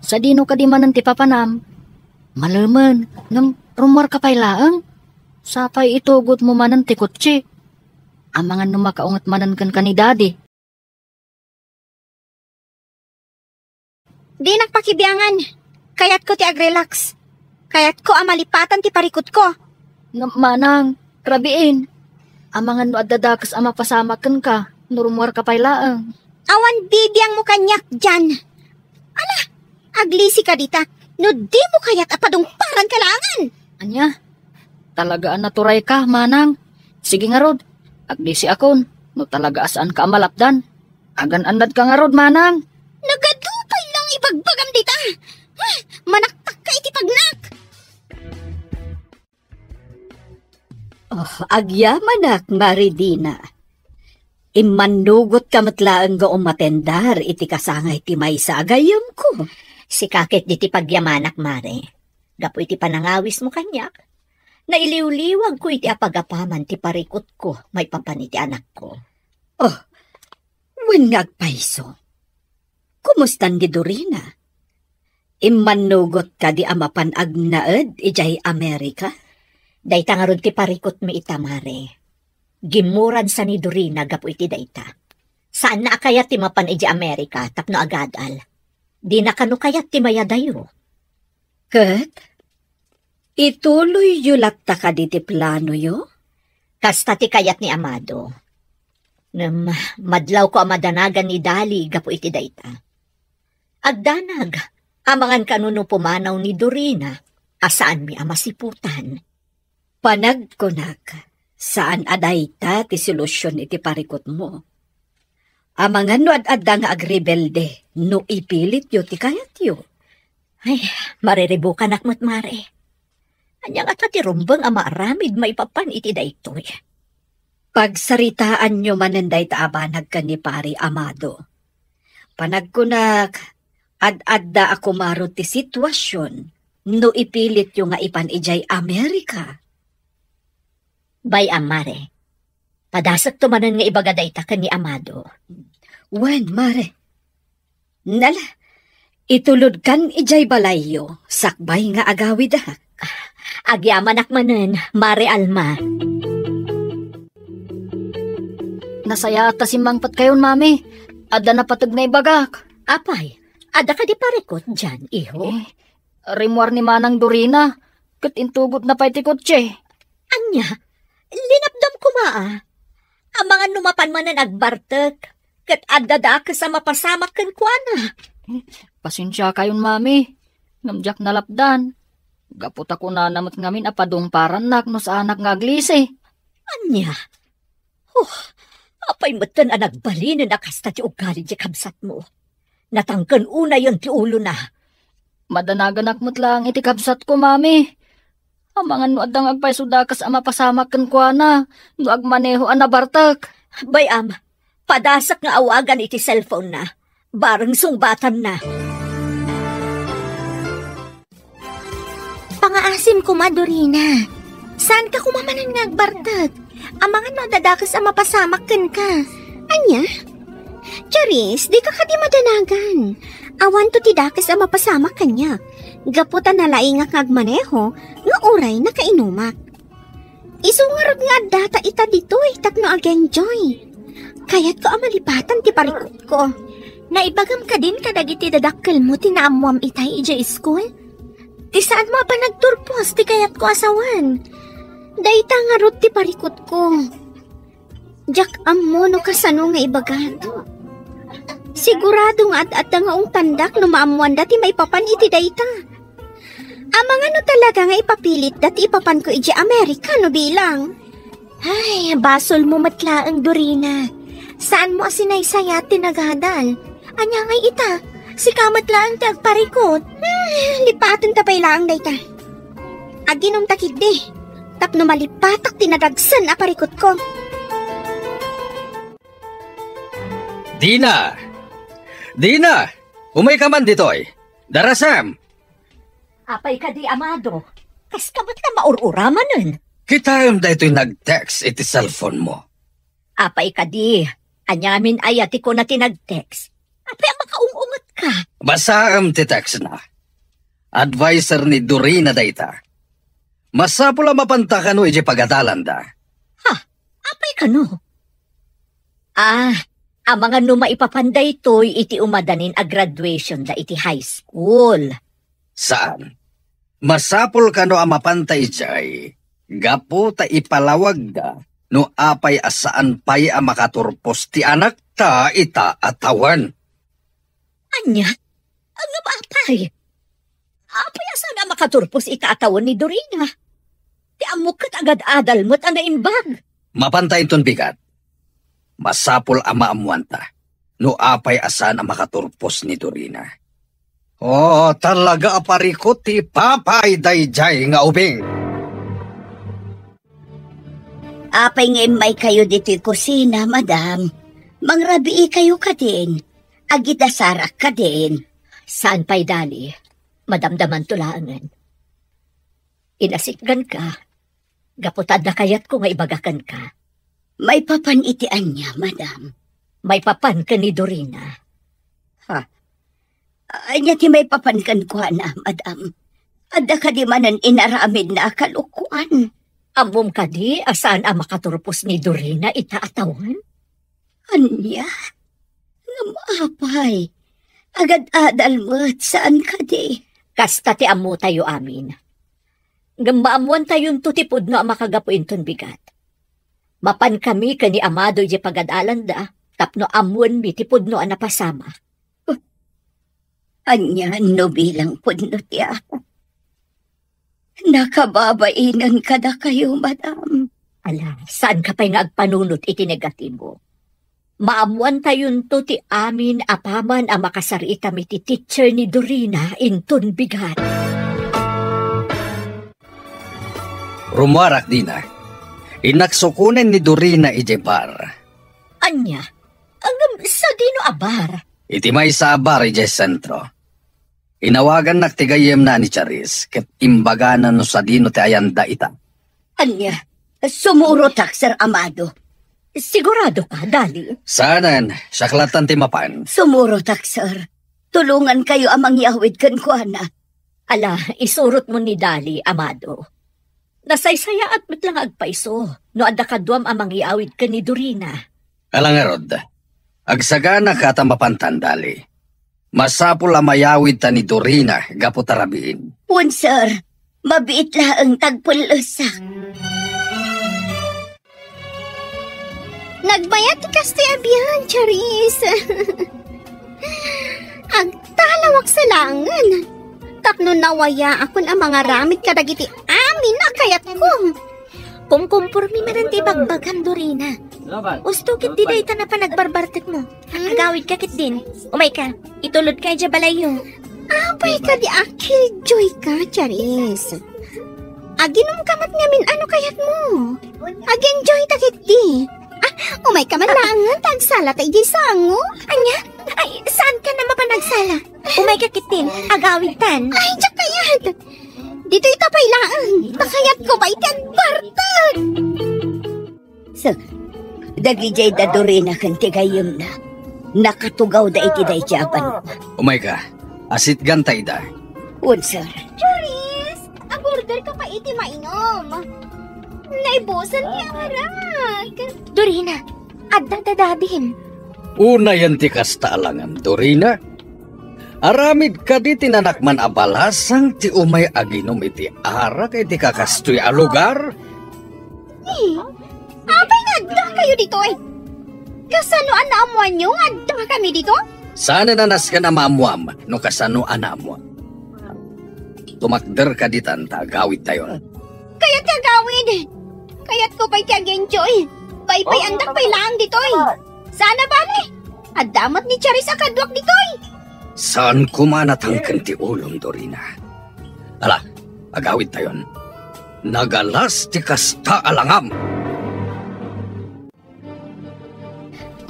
sadino kadi manen ti papanam? Malemen, ngem rummuarka pay laeng. Sapay itugotmo manen ti kotse. Amangan no makaunget manen kenka ni Daddy. Dinak pakibiangan. Kayatko ti agrelax. Kayatko a malipatan ti parikutko. Ngem, Manang, rabiin. Amangan no adda dakes a mapasamak kenka, no rummuarka pay laeng. Awan bibiangmo kaniak, Jan. Ala, aglisika dita, no dimo kayat a padungparanka laengen. Ania? Talaga a naturayka, Manang. Sige ngarud, aglisiakon, no talaga a saanka a malapdan. Agan-annadka ngarud, Manang. Nagadu pay lang ibagbagam dita. Huh, manaktakka iti pagnak. Oh, agyamanak, Mare Dina. Immannugotka met laeng nga umatendar iti kasangay ti maysa a gayyemko. Sika ket ditoy pagyamanak, Mare. Gapu iti panangawismo kaniak, nailiwliwagko iti apagapaman ti parikutko maipapan iti anakko. Oh, wen nga agpayso. Kumustan ni Dorina? Immannugot kadi a mapan agnaed idiay Amerika? Dayta ngarud ti parikutmi ita, Mare. Gimmuransa ni Dorina gapu iti dayta. Saanna a kayat ti mapan idiay Amerika tapno agadal. Dina kano kayat ti mayadayo. Ket, ituloyyo latta kadi ti planoyo? Kasta ti kayat ni Amado. Ngem, madlawko a madanagan ni Dali gapu iti dayta. Agdanag, amangan kano no pumanaw ni Dorina a saanmi a masiputan. Panagkunak, saan a dayta ti solusyon iti parikutmo. Amangan no ad-adda nga agrebelde no ipilityo ti kayatyo. Ay, mariribukanak met, Mare. Ania ngata ti rumbeng a maaramid maipapan iti daytoy? Pagsaritaanyo manen dayta a banag ken ni Pari Amado. Panagkunak, ad-adda a kumaro ti situasion no ipilityo nga ipan idiay Amerika. Bay-am, Mare. Padasekto manen nga ibaga dayta ken ni Amado. Wen, Mare. Nala, itulodkan idiay balayyo, sakbay nga agawidak. Agyamanak manen, Mare Alma. Nasayaat ta simmangpetkayon, Mami. Adda napateg nga ibagak. Apay, adda kadi parikut dian, iho? Eh, rimmuar ni Manang Dorina, ket intugotna pay ti kotse. Ania? Linapdam koma, a. Amangan no mapan manen agbartek, ket adda dakes a mapasamak kenkuana. Pasensiakayon, Mami, ngem diak nalapdan. Gapu ta kunana met ngamin a padungparannak no saanak nga aglisi. Ania? Oh, apay metten a nagbalinen a kasta ti ugali ti kabsatmo? Natangken unayen ti ulona. Madanaganak met laeng iti kabsatko, Mami. Amangan no adda nga agpayso dakes a mapasamak kenkuana no agmaneho a nabartek. Bay-am, padasek nga awagan iti cellphone-na. Bareng sungbatanna. Pangaasim koma, Dorina. Saanka koma manen nga agbartek? Amangan no adda dakes a mapasamak kenka. Ania? Charis, dika kadi madanagan. Awanto ti dakes a mapasamak kaniak. Gapu ta nalaingak nga agmaneho, nga uray nakainumak. Isu ngarud nga addata ita ditoy tapno ag-enjoy. Kayatko a malipatan ti parikutko. Naibagam kadin kadagiti dadakkelmo ti naammoam itay idiay iskul? Ti saanmo a panagturpos ti kayatko a sawen. Dayta ngarud ti parikutko. Diak ammo no kasano nga ibagak. Sigurado nga ad-adda nga ungtandak no maammoanda ti maipapan iti dayta. Amangan no talaga nga ipapilitda ti ipapanko idiay Amerika no bilang. Ay, basolmo met laeng, Dorina. Saanmo a sinaysayat ti nagadal. Ania ngay ita? Sika met laeng ti agparikut. Ah, lipatenta pay laeng dayta. Aginumta ketdi, tapno malipatak ti nadagsen a parikutko. Dina! Dina! Umayka man ditoy! Darasem! Apay kadi, Amado? Kaska met nga maur-uramanen? Kitaem daytoy nag-text iti cellphone-mo. Apay kadi? Aniamin aya ti kuna ti nag-text? Apay a makaung-ungetka? Basaem ti text-na. Adviser ni Dorina dayta. Masapul a mapanta kano idiay pagadalanda. Ha? Apay kano? Ah, amangan no maipapan daytoy iti umadanin a graduation da iti high school. Saan? Masapul kano a mapanta idiay gapu ta ipalawagda no apay a saan pay a makaturpos ti anakta ita a tawen. Ania? Ngem apay? Apay a saan a makaturpos ita a tawen ni Dorina? Ti ammok ket agad-adal met a naimbag. Mapanta inton bigat. Masapul a maammuanta no apay a saan a makaturpos ni Dorina. Oh, talaga a parikut ti ipapay daydiay nga ubing. Apay nga immaykayo ditoy kusina, madam? Mangrabiikayo kadin. Agidasarak kadin. Saan pay, Dali? Madamdamanto laengen. Inasitganka gapu ta adda kayatko nga ibaga kenka. Maipapan iti ania, madam? Maipapan ken ni Dorina. Ha? Ania ti maipapan kenkuana, madam? Adda kadi manen inaramidna a kalokoan? Ammom kadi a saan a makaturpos ni Dorina ita a tawen? Ania? Ngem apay? Agad-adal met, saan kadi? Kasta ti ammotayo amin. Ngem maammuantayonto ti pudno a makagapu inton bigat. Mapankami ken ni Amado idiay pagad-alanda tapno ammoenmi ti pudno a napasamak. Ania no bilang pudno ti apo? Nakababainen kadakayo, madam. Ala, saanka pay nga agpanunot iti negatibo. Maammuantayonto ti amin apaman a makasaritam iti teacher ni Dorina inton bigat. Rummuarak dina. Innak sukonen ni Dorina idiay bar. Ania? Ngem sadino a bar? Iti maysa a bar idiay sentro. Inawagannak ti gayyemna a ni Charis ket imbagana no sadino ti ayanda ita. Ania? Sumurotak, Sir Amado. Sigurado ka, Dali? Saanen, siak lattan ti mapan. Sumurotak, sir. Tulongankayo a mangyawid kenkuana. Ala, isurotmo ni Dali, Amado. Nasaysayaat met la nga agpaiso no adda kaduam a mangyawid ken ni Dorina. Ala ngarud, agsaganaka ta mapantan, Dali. Masapul a mayawidta ni Dorina gapu ta rabiin. Wen, sir. Mabiit laeng ta agpellesak. Nagbayat ti kastoy a biag, Charis. Agtalawak sa laengen. Tapno nawayaakon a mangaramid kadagiti amin a kayatko. Kumkumpormi manen ti ibagbagam, Dorina. Usto ketdi dayta napan agbarbartekmo. Hmm? Agawidka ketdin. Umayka, itulodka idiay balayyo. Apay kadi a killjoy ka, Charis? Aginumka met ngamin, ano kayatmo? Ag-enjoyta ketdi. Ah, umayka man laengen ta agsalata idiay sango. Ania? Ay, saanka a mapan agsala? Umayka ketdin, agawidtan. Ay, diak kayat. Ditoyta pay laeng, ta kayatko pay ti agbartek. Sir, dagidiay da Dorina ken ti gayyemna. Nakatugawda iti daydi a banwa. Umayka, asitganta ida. Wen, sir. Charis, agorderka pay iti mainum. Naibusen ti arak. Dorina, adda dadadim. Unayen ti kasta a langam, Dorina. Aramid kadi ti nanakman a balasang ti umay aginum iti arak iti kakastoy a lugar? Eh, apay nga addakayo ditoy? Kasano a naammoanyo nga addakami ditoy? Saan a nasken a maammoam no kasano a naammoam. Tumakder kadi tan ta agawidtayon. Kayat ti agawid. Kayatko pay ti agenjoy. Paypayandak pay laeng ditoy. Saan a bale? Adda met ni Charis a kaduak ditoy. Saan koma a natangken ti ulom, Dorina. Ala, agawidtayon. Nagalas ti kasta a langam.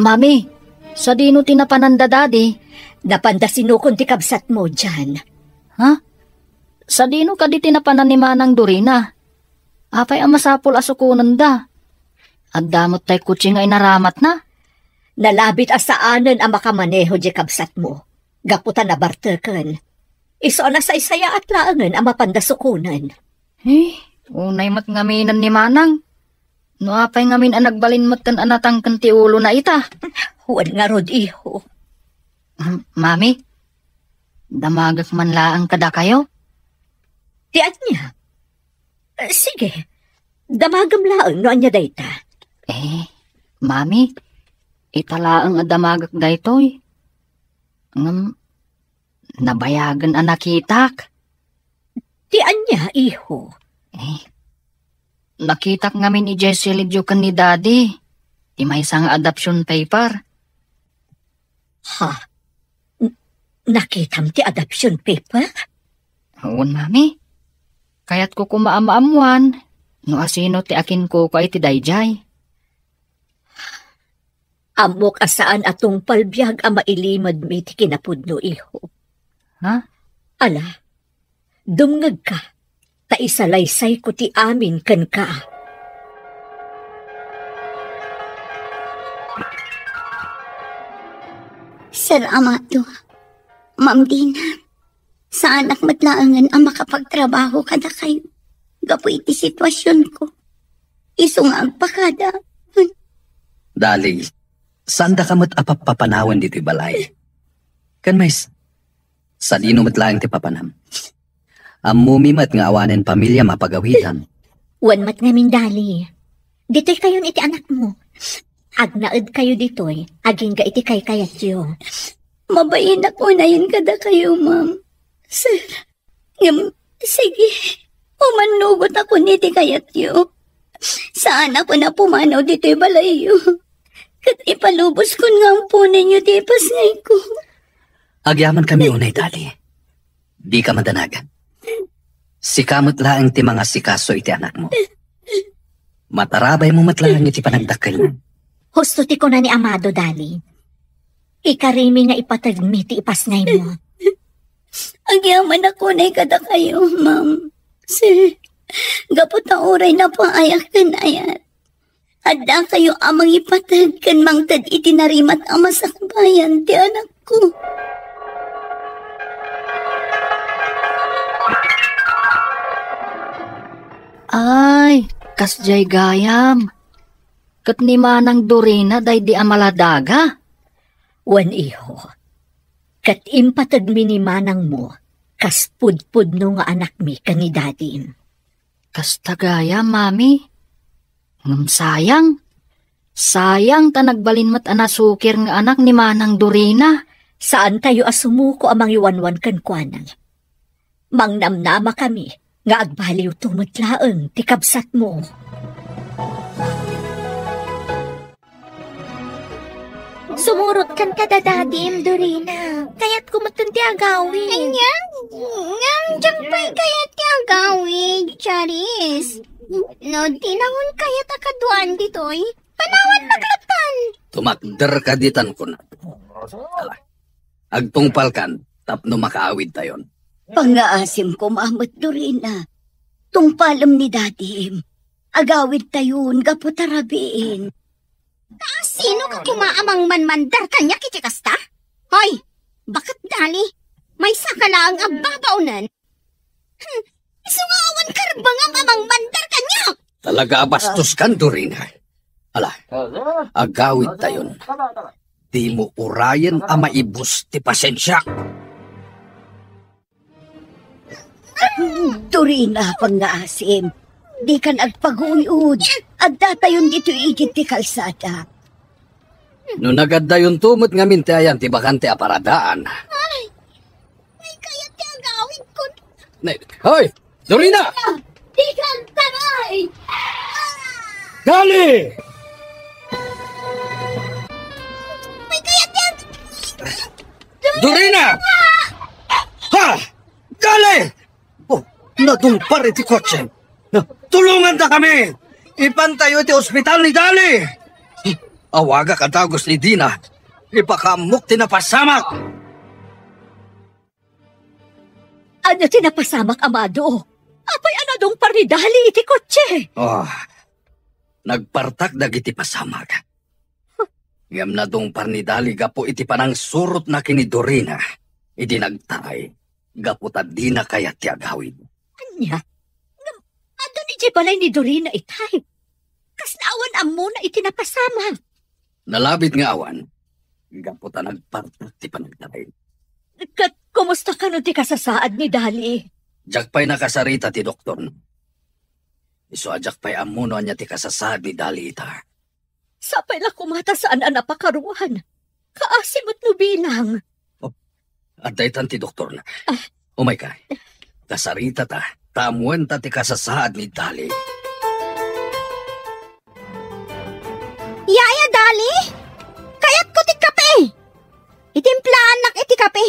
Mami, sadino ti napanan da Dadi? Napanda sinukon ti kabsatmo, Jan. Ha? Sadino kadi ti napanan ni Manang Dorina? Apay a masapul a sukonenda? Adda met tay kotse nga inaramatna. Nalabit a saanen a makamaneho diay kabsatmo, gapu ta nabarteken. Isu a nasaysayaat laengen a mapanda sukonen. Eh, unay met ngaminen ni Manang. No apay ngamin a nagbalin metten a natangken ti ulona ita? Wen ngarud, iho. Hmm, Mami, damagek man laeng kadakayo? Ti ania? Eh, sige, damagem laeng no ania dayta. Eh, Mami, ita laeng a damagek daytoy. Ngem, nabayagen a nakitak. Ti ania, iho? Eh, nakitak ngamin idiay silidyo ken ni Daddy ti maysa nga adoption paper. Ha? N-, nakitam ti adoption paper? Wen, Mami. Kayatko koma a maammoan no asino ti akinkukua iti daydiay. Ammok a saan a tungpal biag a mailimedmi ti kinapudno, iho. Ha? Ala, dumngegka, ta isalaysayko ti amin kenka. Sir Amado, Ma'am Dina, saanak met laengen a makapagtrabaho kadakayo gapu iti situasionko. Isu nga agpakada. Dali, saandaka met a pappapanawen ditoy balay. Ken mais, sadino met laeng ti papanam? Ammomi met nga awanen pamiliam a pagawidan. Wen met ngamin, Dali. Ditoy kayon iti anakmo. Agnaed kayo ditoy, agingga iti kaykayatyo. Mabainak unayen kadakayo, ma'am. Sir, ngem, sige, umannugot ako iti kayatyo. Saan ako napumanaw ditoy balayyo. Ket ipaluboskon nga amponenyo ti ipasngayko. Agyamankami unay, Dali. Dika madanagan. Sika met laeng ti mangasikaso iti anakmo. Matarabaymo met laeng iti panagdakkelna. Husto ti kuna ni Amado, Dali. Ikarimi nga ipategmi ti ipasngaymo. Agyamanak unay kadakayo, ma'am. Sir, gapu ta uray napaayak ken ayat, addakayo a mangipateg ken mangted iti narimat a masakbayan ti anakko. Ay, kasdiay gayam. Ket ni Manang Dorina daydi a maladaga? Wen, iho. Ket impategmi ni manangmo kas pudpudno nga anakmi ken ni dadim. Kasta gayam, Mami. Ngem sayang. Sayang ta nagbalin met a nasukir nga anak ni Manang Dorina. Saantayo a sumuko a mangiwanwan kenkuana. Mangnamnamakami nga agbaliwto met laeng ti kabsatmo. Sumurotkan kada dadim, Dorina. Kayatko metten ti agawid. Ania? Ngem diak pay kayat ti agawid, Charis. No, di nangon kayat a kaduaan ditoy. Panawan maklatan. Tumakderka ditan kuna. Ala, agtungpalkan tapno makaawidtayon. Pangngaasim koma met, Dorina. Tungpalem ni dadim. Agawidtayon gapu ta rabiin. Kasinoka koma a mangmanmandar kaniak iti kasta? Hoy, baket Dali, maysaka laeng a babaonen. Hmm, isu nga awan karbengam a mangmandar kaniak. Talaga a bastoskan, Dorina. Ala, agawidtayon. Dimo urayen a maibus ti pasensiak. Dorina, pangngaasim. Dikan agpaguy-ud. Addatayon ditoy igid ti kalsada. No nagaddayonto met ngamin ti ayan ti bakante a paradaan. Ay, may kayat ti agawidko. Nay, hoy! Dorina! Dikan taray! Dali! May kayat ti ag- Dorina! Ha! Dali! Oh, nadungpar iti kotse. Na, tulonganta kami! Ipantayo iti ospital ni Dali! Awagak a dagus ni Dina. Ipakaammok ti napasamak! Ania ti napasamak, Amado? Apay a nadungpar ni Dali iti kotse? Oh, nagpartak dagiti pasamak. Ngem nadungpar ni Dali gapu iti panangsurotna ken ni Dorina idi nagtaray gapu ta dina kayat ti agawid. Ania? Ngem adda idiay balay ni Dorina itay? Kasla awan ammona iti napasamak. Nalabit nga awan. Gapu ta nagpartak ti panagtaray. Ket kumusta kano ti kasasaad ni Dali? Diak pay nakasarita ti doktorna. Isu a diak pay ammo no ania ti kasasaad ni Dali ita. Sapay la koma ta saan a napakaruan. Kaasi met no bilang. Oh, adda itan ti doktorna. Ah. Umayka. Kasaritata, ta ammoenta ti kasasaad ni Dali. Yaya Dali, kayatko ti kape. Itimplaannak iti kape,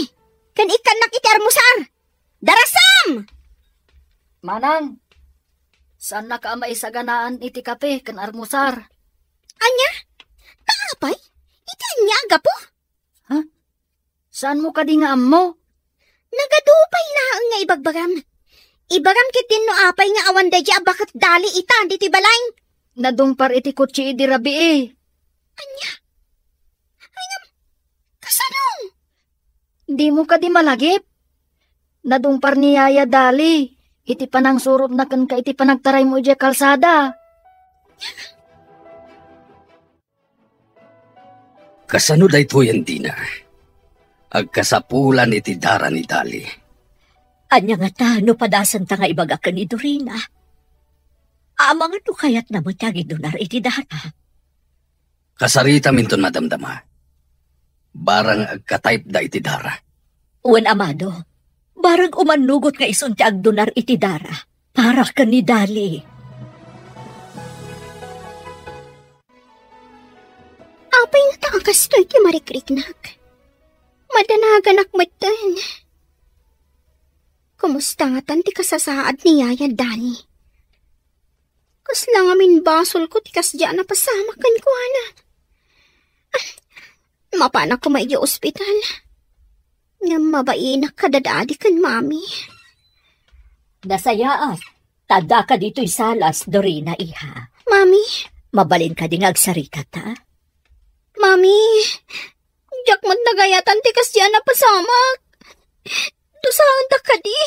ken ikkannak iti armusar. Darasam! Manang, saannaka a maisaganaan iti kape ken armusar. Ania? Ta apay? Iti ania a gapu? Ha? Saanmo kadi nga ammo? Nagadu pay laeng nga ibagbagam. Ibagam ketdin no apay nga awan daydi a baket Dali ita ditoy balay. Nadungpar iti kotse idi rabii. Ania? Ay, ngem, kasano? Dimo kadi malagip? Nadungpar ni Yaya Dali iti panangsurotna kenka iti panagtaraymo idiay kalsada. Kasano daytoyen, Dina? Agkasapulan iti dara ni Dali. Ania ngata no padasenta nga ibaga ken ni Dorina? Amangan no kayatna met ti agidunar iti dara. Kasaritaminton madamdama. Barang agka-type-da iti dara. Wen, Amado, barang umannugot nga isun ti agdunar iti dara para ken ni Dali. Apay ngata a kastoy ti marikriknak? Madanaganak metten. Kumusta ngatan ti kasasaad ni Yaya Dali? Kasla ngamin basolko ti kasdiay a napasamak kenkuana. Ah, mapanak koma idiay ospital. Ngem mabainak kadadadi ken mami. Nasayaat, ta addaka ditoy salas, Dorina, iha. Mami? Mabalin kadi nga agsaritata? Mami, diak met nagayatan ti kasdiay a napasamak. Dusaendak kadi.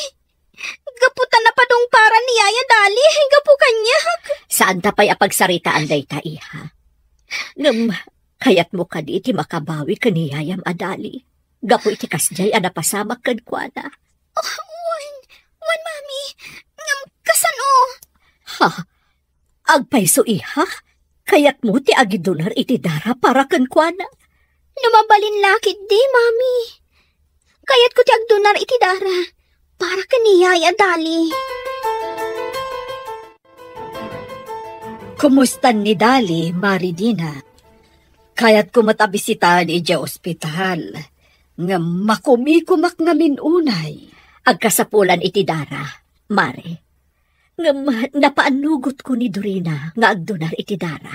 Gapu ta napadungparan ni Yaya Dali, gapu kaniak. Saanta pay a pagsaritaan dayta, iha. Ngem, kayatmo kadi ti makabawi ken ni Yayam a Dali gapu iti kasdiay a napasamak kenkuana? Oh, wen, wen, Mami. Ngem kasano? Ha? Agpayso, iha? Kayatmo ti agidunar iti dara para kenkuana? No mabalin la ketdi, Mami. Kayatko ti agdunar iti dara para ken ni Yaya Dali. Kumusta ni Dali, Mari Dina? Kayatko met a bisitaen idiay ospital, ngem makumikumak ngamin unay. Agkasapulan iti dara, Mari. Ngem napaannugotko ni Dorina nga agdunar iti dara.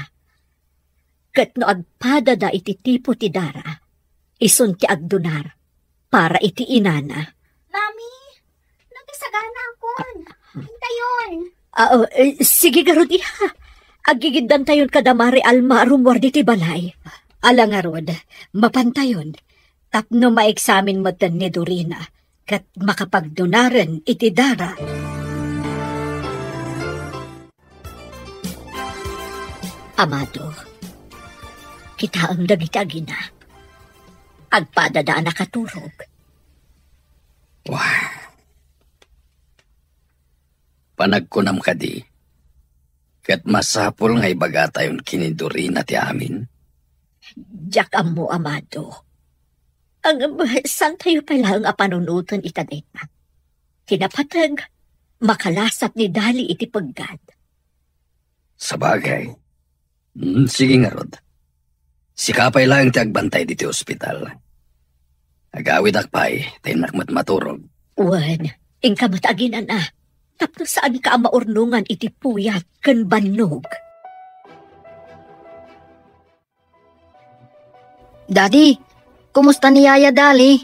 Ket no agpadada iti tipo ti dara, isun ti agdunar para iti inana. Mami, no ti sagana akon, intayon. Ah, oh, eh, sige garud, iha. Agigiddantayon kada Mari Alma a rummuar ditoy balay. Ala ngarud, mapantayon. Tapno maeksamin metten ni Dorina ket makapagdunaren iti dara. Amado, kitaem dagiti agina. Agpadada a nakaturog. Wah. Panagkunam kadi, ket masapul nga ibagatayon ken ni Dorina ti amin? Diak ammo, Amado. Ngem, saantayo pay laeng a panunoten ita dayta. Ti napateg, makalasat ni Dali iti peggad. Sabagay. Hmm, sige ngarud. Sika pay laeng ti agbantay ditoy ospital. Agawidak pay, ta innak met maturog. Wen, inka met aginana. Tapno saanka a maurnongan iti puyat ken bannog. Daddy, kumusta ni Yaya Dali?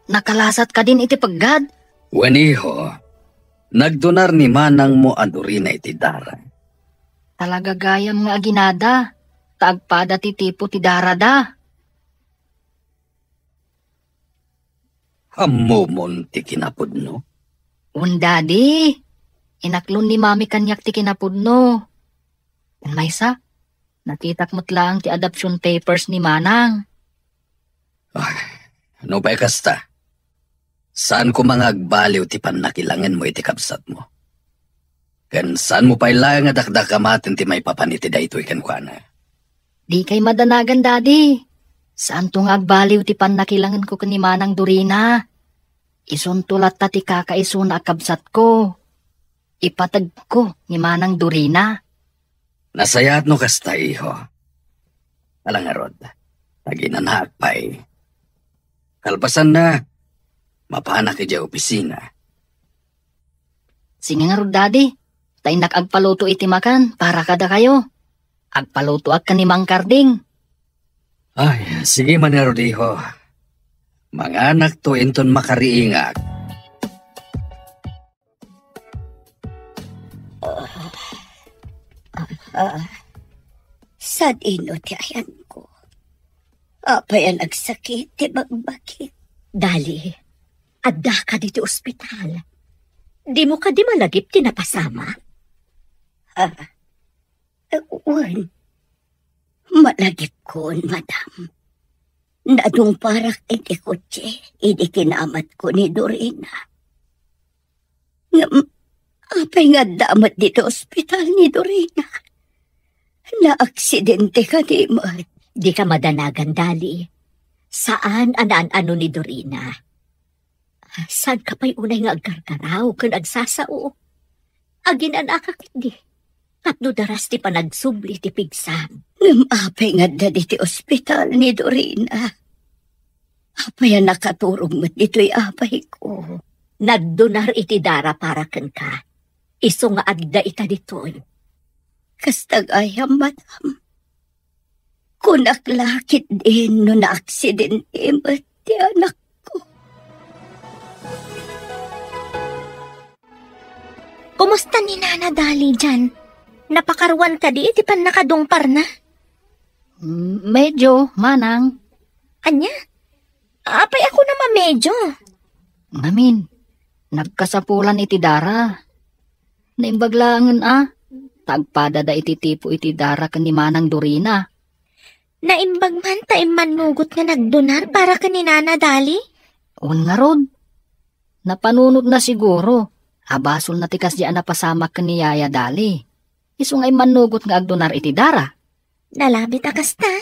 Nakalasat kadin iti peggad? Wen, iho. Nagdunar ni manangmo a Dorina iti dara. Talaga gayam nga aginada, ta agpada ti tipo ti darada. Ammomon ti kinapudno? Wen, Daddy. Inaklon ni Mami kaniak ti kinapudno. Maysa, nakitak met laeng ti adoption papers ni Manang. Ay, no pay kasta, saan koma nga agbaliw ti pannakilangenmo iti kabsatmo. Ken saanmo pay laeng nga dakdakamaten ti maipapan iti daytoy kenkuana. Dikay madanagan, Daddy. Saanto nga agbaliw ti pannakilangenko ken ni Manang Dorina. Isunto latta ti kakaisuna a kabsatko. Ipategko ni Manang Dorina. Nasayaat no kasta, iho. Ala ngarud, aginanaak pay. Kalpasanna, mapanak idiay opisina. Sige ngarud, Daddy. Ta innak agpaluto iti makan para kadakayo. Agpalutoak ken ni Mang Karding. Ay, sige man ngarud, iho. Manganakto inton makariingak. Ah, sad-ino ti ayanko. Apay a nagsakit ti bagbagik? Dali, adda ka ditoy ospital. Dimo kadi malagip ti napasamak? Ah, eh, wen. Malagipkon, madam. Nadungparak iti kotse idi kinamatko ni Dorina. Ngem, apay nga adda met ditoy ospital ni Dorina? Naaksidente kadi met? Dika madanagan, Dali. Saan a naan-ano ni Dorina. Saanka pay unay nga agkarkaraw ken agsasao? Aginanaka ketdi. Tapno daras ti panagsubli ti pigsam. Ngem apay nga adda ditoy ospital ni Dorina? Apay a nakaturog met ditoy apayko? Nagdonar iti dara para kenka. Isu nga adda ita ditoy. Kasta gayam, madam. Kunak la ketdin no naaksidente met ti anakko. Kumusta ni Nana Dali dian? Napakaruan kadi iti pannakadungparna? Mm, medyo, manang. Ania? Apay a kunam a medyo? Ngamin, nagkasapulan iti dara. Naimbag laengen a, ta agpadada iti tipo iti dara ken ni Manang Dorina. Naimbag man ta immannugot nga nagdonar para ken ni Nana Dali? Wen ngarud. Napanunotna siguro. A basolna ti kasdiay a napasamak ken ni Yaya Dali. Isu nga immannugot nga agdonar iti dara. Nalabit a kasta.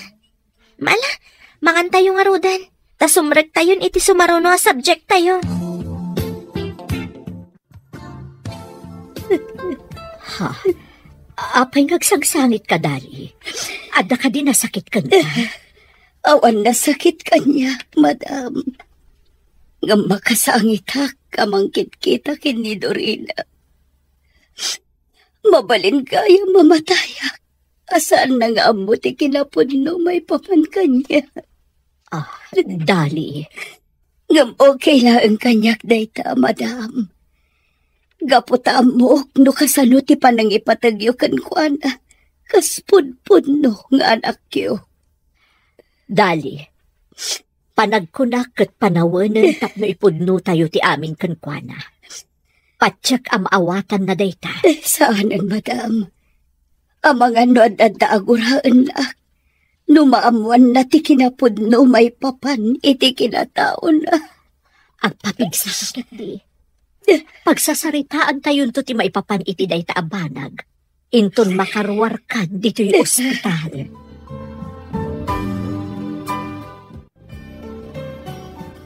Ala, mangantayo ngaruden. Ta sumrektayon iti sumaruno a subjecttayo. Ha? Apay nga agsangsangitka, Dali? Adda kadi nasakit kenka? Awan nasakit kaniak, madam. Ngem makasangitak a mangkitkita ken ni Dorina. Mabalin gayam a matayak a saanna nga ammo ti kinapudno maipapan kaniak. Ah, Dali. Ngem okay laeng kaniak dayta, madam. Gapu ta ammok no kasano ti panangipategyo kenkuana, kas pudpudno nga anakyo. Dali, panagkunak ket panawenen tapno ipudnotayo ti amin kenkuana. Patiek a maawatanna dayta. Eh, saanen, madam. Amangan no adda aguraennak, no maammoanna ti kinapudno maipapan iti kinataona. Agpapigsa ka ketdi. Pagsasaritaantayonto ti maipapan iti dayta a banag. Inton makaruarkan ditoy ospital.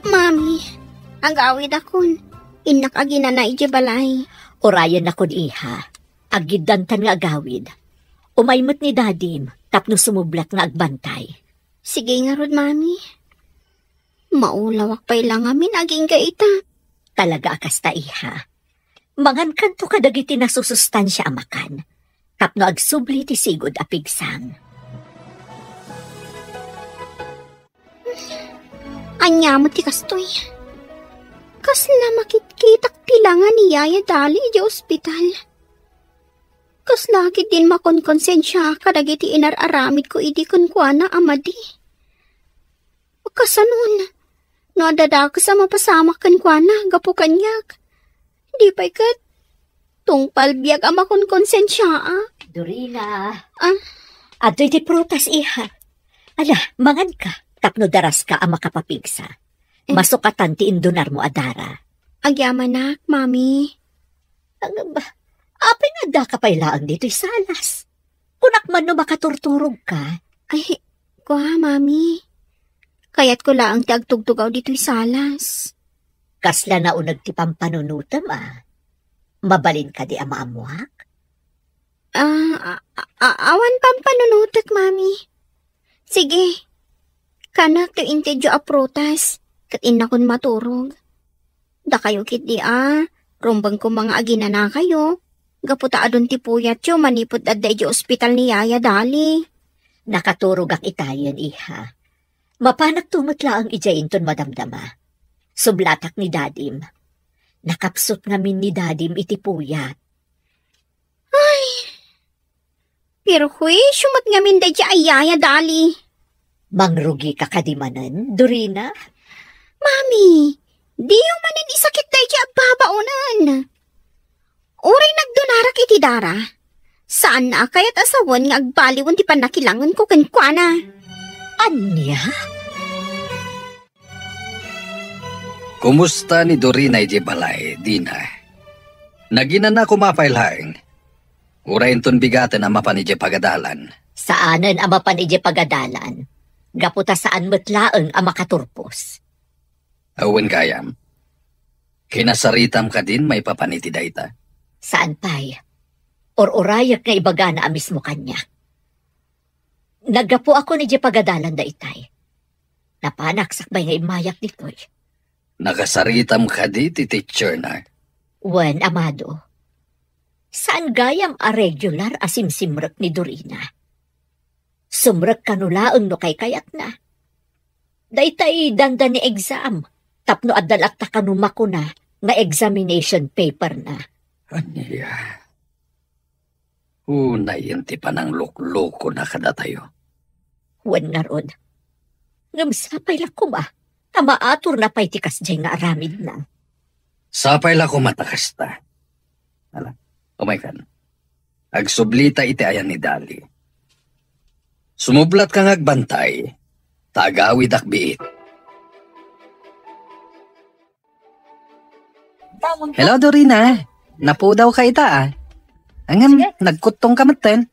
Mami, agawidakon. Innak aginana idiay balay. Urayennakon, iha. Aggiddantan nga agawid. Umay met ni Dadim tapno sumublak nga agbantay. Sige ngarud, Mami. Maulawak pay la ngamin agingga ita. Talaga a kasta, iha. Mangankanto kadagiti nasusustansia a makan tapno agsubli ti sigud a pigsang. Ania met ti kastoy? Kasla makitkitak ti langa ni Yaya Dali idiay ospital. Kasla ketdin makonkonsensia kadagiti inar-aramidko idi kenkuana a madi. Kasanon, no adda dakes a mapasamak kenkuana gapu kaniak, di pay ket Tungpal biag a makonkonsensiaak. Dorina. Ah? Adtoy ti prutas, iha. Ala, manganka, tapno daraska a makapapigsa. Eh. Masukatan ti indunarmo a dara. Agyamanak, Mami. Agba, apay nga addaka pay laeng ditoy salas? Kunak man no makaturturogka. Ay, kua, Mami. Kayatko laeng ti agtugtugaw ditoy salas. Kasla nauneg ti pampanunotem, a. Mabalin kadi a maammoak? Ah, a-, a-, awan pampanunotek, Mami. Sige. Kanak ti intedyo a prutas, ket innakon maturog. Dakayo ketdi a, rumbeng koma nga aginanakayo, gapu ta adun ti puyatyo manipud adda idiay ospital ni Yaya Dali. Nakaturogak itayen, iha. Mapanakto met laeng idiay inton madamdama. Sublatak ni Dadim. Nakapsut ngamin ni Dadim iti puyat. Ay, perhuisio met ngamin daydiay a Yaya Dali. Mangrugika kadi manen, Dorina? Mami, diyo manen isakit daydiay a babaonen. Uray nagdunarak iti dara, saanna a kayat a sawen nga agbaliwen ti pannakilangenko kenkuana. Ania? Kumusta ni Dorina idiay balay, Dina? Naginana koma pay laeng? Uray inton bigaten a mapan idiay pagadalan? Saanen a mapan idiay pagadalan, gapu ta saan met laeng a makaturpos. Awan gayam. Kinasaritam kadin maipapan iti dayta? Saan pay. Or-orayek nga ibagana a mismo kaniak. Naggapuakon idiay pagadalan daytay. Napanak sakbay nga immayak ditoy. Nakasaritam kadi ti teacher na? Wen, amado. Saan gayam a regular a simsimrek ni Dorina. Sumrek kano laeng no kaykayatna. Daytay dandani exam, tapno adda latta kano makuna nga examination paper na. Ania? Unayen ti panangluklukona kadatayo. Wen ngarud. Ngem sapay la koma ta maatorna pay ti kasdiay nga aramidna. Sapay la koma ta kasta. Ala, umaykan. Agsublita iti ayan ni Dali. Sumublatka nga agbantay, ta agawidak biit. Hello, Dorina. Napudawka ita, a. Ngem, sige, nagkuttongka metten.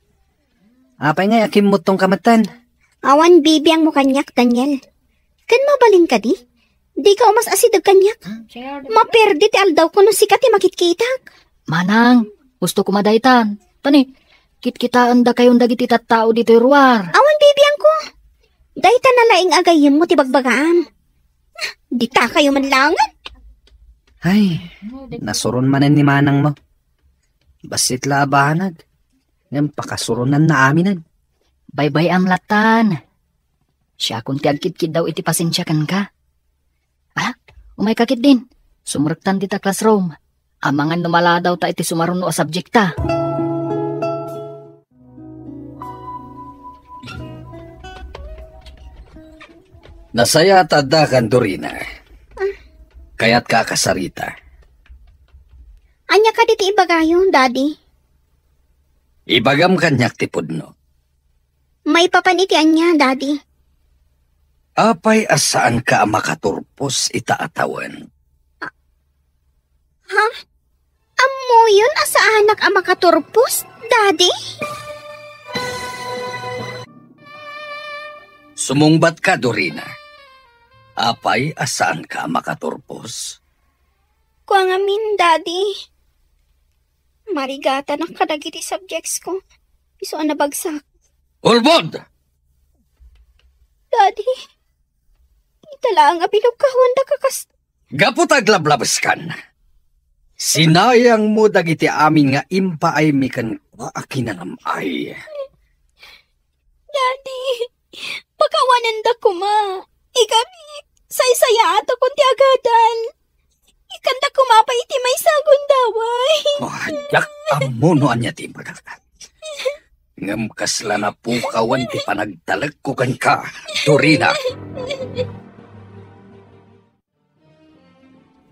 Apay ngay a kimmutongka metten? Awan bibiangmo kaniak, Daniel. Ken mabalin kadi? Dika umas-asideg kaniak. Maperde ti aldawko no sika ti makitkitak. Manang, gusto ko madaytan. Tani, kitkitaendakayon dagiti tattao ditoy ruar. Awan bibiangko. Dayta na laeng a gayyemmo ti bagbagaam. Ah, ditakayo man laengen. Ay, nasuron manen ni manangmo. Bassit la a banag. Ngem pakasuronnanna aminen. Baybay-am lattan. Siakon ti agkitkiddaw iti pasensia kenka. Ala, umayka ketdin. Sumrektan dita classroom. Amangan no maladawta iti sumaruno a subjekta. Nasayaat a addakan, Dorina. Kayatka a kasarita. Ania kadi ti ibagayo, Daddy? Ibagam kaniak ti pudno. Maipapan iti ania, Daddy? Apay a saanka a makaturpos ita a tawen? Ha? Ammoyon a saanak a makaturpos, Daddy? Sumungbatka, Dorina. Apay a saanka a makaturpos? Kua ngamin, Daddy. Marigatanak kadagiti subjects ko. Isu a nabagsak. Ulbod! Daddy, ita laeng a bilog ka, Juan, da kakas- Gapu ta aglablabeskan, sinayangmo dagiti amin nga impaaymi kenka a kinanam-ay. Daddy, pakawanenda koma. Ikami, saysayaatakon ti agadal. Ikkanda koma pay iti maysa a gundaway. Oh, diak ammo no ania ti imbagak. Ngem kasla napukawan ti panagtalekko kenka, Dorina.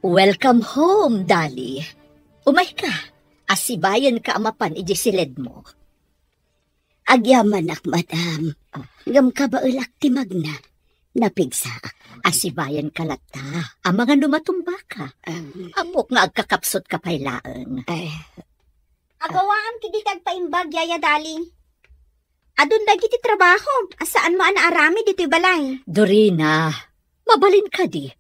Welcome home, Dali. Umayka, Asibayenka a mapan iti siledmo. Agyamanak, madam. Ah. Ngem kabaelak ti magna. Napigsaak. Asibayenka latta. Amangan no matumbaka. Ammok nga agkakapsutka pay laeng. Ay. Agawaan kadi ti agpaimbag, Yaya Dali. Adun dagiti trabaho a saanmo a naaramid ditoy balay. Dorina, mabalin kadi.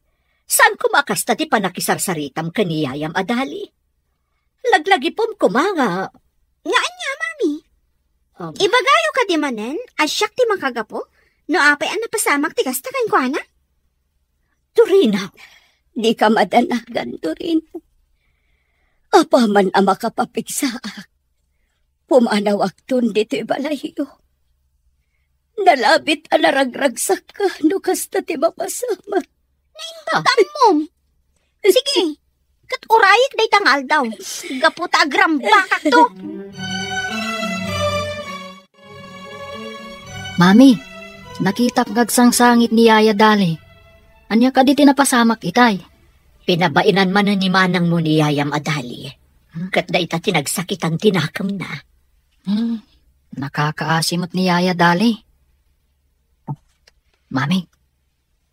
Saan koma a kasta ti panakisarsaritam ken ni yayam a Dali. Laglagipem koma nga. Nga ania, Mami? Um. Ibagayo kadi manen a siak ti makagapu no apay a napasamak ti kasta kenkuana? Dorina, dika madanagan, Dorina. Apaman a makapapigsaak, pumanawakton ditoy balayyo. Nalabit a naragragsakka no kasta ti mapasamak. Naimbag ka, Mom. Sige, ket urayek dayta nga aldaw. Gapu ta agrambakakto. Mami, nakitak nga agsangsangit ni Yaya Dali. Ania kadi ti napasamak itay? Pinabaenan manen ni manangmo ni yayam a Dali. Ket dayta ti nagsakitan ti nakemna. Hmm, nakakaasi met ni Yaya Dali. Mami,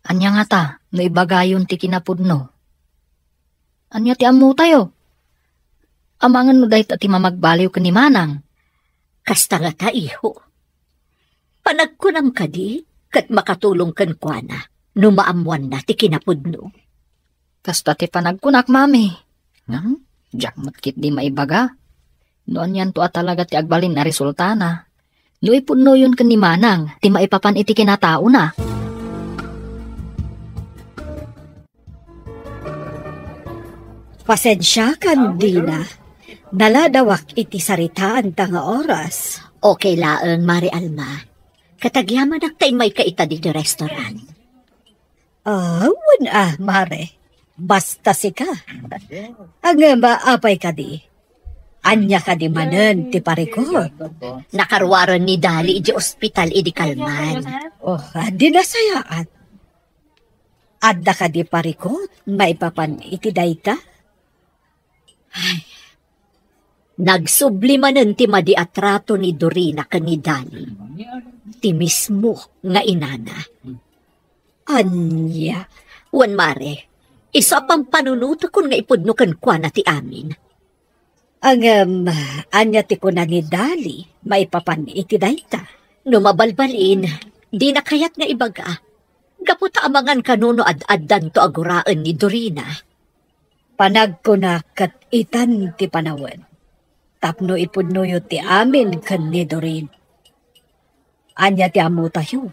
ania ngata no ibagayon ti kinapudno? Ania ti ammotayo? Amangan no dayta ti mamagbaliw ken ni manang. Kasta ngata, iho. Panagkunam kadi, ket makatulong kenkuana no maammoanna ti kinapudno. Kasta ti panagkunak, Mami. Hmm? Diak met ketdi maibaga no anianto a talaga ti agbalin a resultana. No ipudnoyon ken ni manang ti maipapan iti kinataona. Pasensiakan, Dina. Naladawak iti saritaanta nga oras. Okay laeng, Mare Alma. Ket agyamanak ta immayka ita ditoy restaurant. Ah, wen a, Mare. Basta sika. Ngem, apay kadi? Ania kadi manen ti parikut? Nakaruaren ni Dali iti ospital idi kalman. Oh, di nasayaat. Adda kadi parikut maipapan iti dayta? Ay, nagsubli manen ti madi a trato ni Dorina ken ni Dali, ti mismo nga inana. Ania? Wen, Mare, isu a pampanunotekon nga ipudno kenkuana ti amin. Ngem, ania ti kuna ni Dali maipapan iti dayta? No mabalbalin, dina kayat nga ibaga. Gapu ta amangan kano no ad-addanto a guraen ni Dorina. Panagkunak ket itan ti panawen tapno ipudnoyo ti amin ken ni Dorina. Ania ti ammotayo?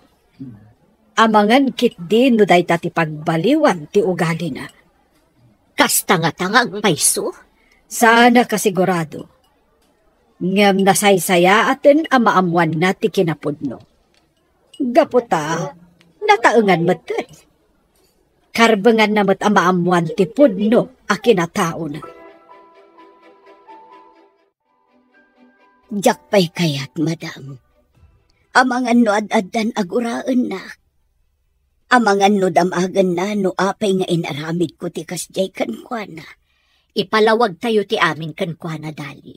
Amangan ketdi no dayta ti pagbaliwan ti ugalina. Kasta ngata nga agpayso? Saan a kasigurado. Ngem nasaysayaaten a maammoanna ti kinapudno. Gapu ta, nataengan metten. Karbenganna met a maammoan ti pudno a kinataona. Diak pay kayat, madam. Amangan no ad-addan a guraennak. Amangan no damagenna no apay nga inaramidko ti kasdiay kenkuana. Ipalawagtayo ti amin kenkuana, Dali.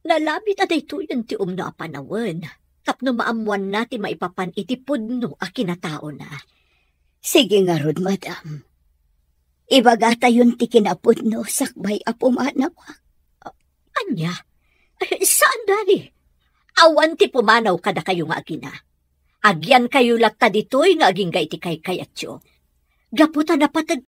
Nalabit a daytoyen ti umno a panawen tapno maammoanna ti maipapan iti pudno a kinataona. Sige ngarud, madam. Ibagatayon ti kinapudno sakbay a pumanawak. Ania? Saan, Dali. Awan ti pumanaw kadakayo nga agina. Agyankayo latta ditoy nga agingga iti kaykayatyo. Gapu ta napateg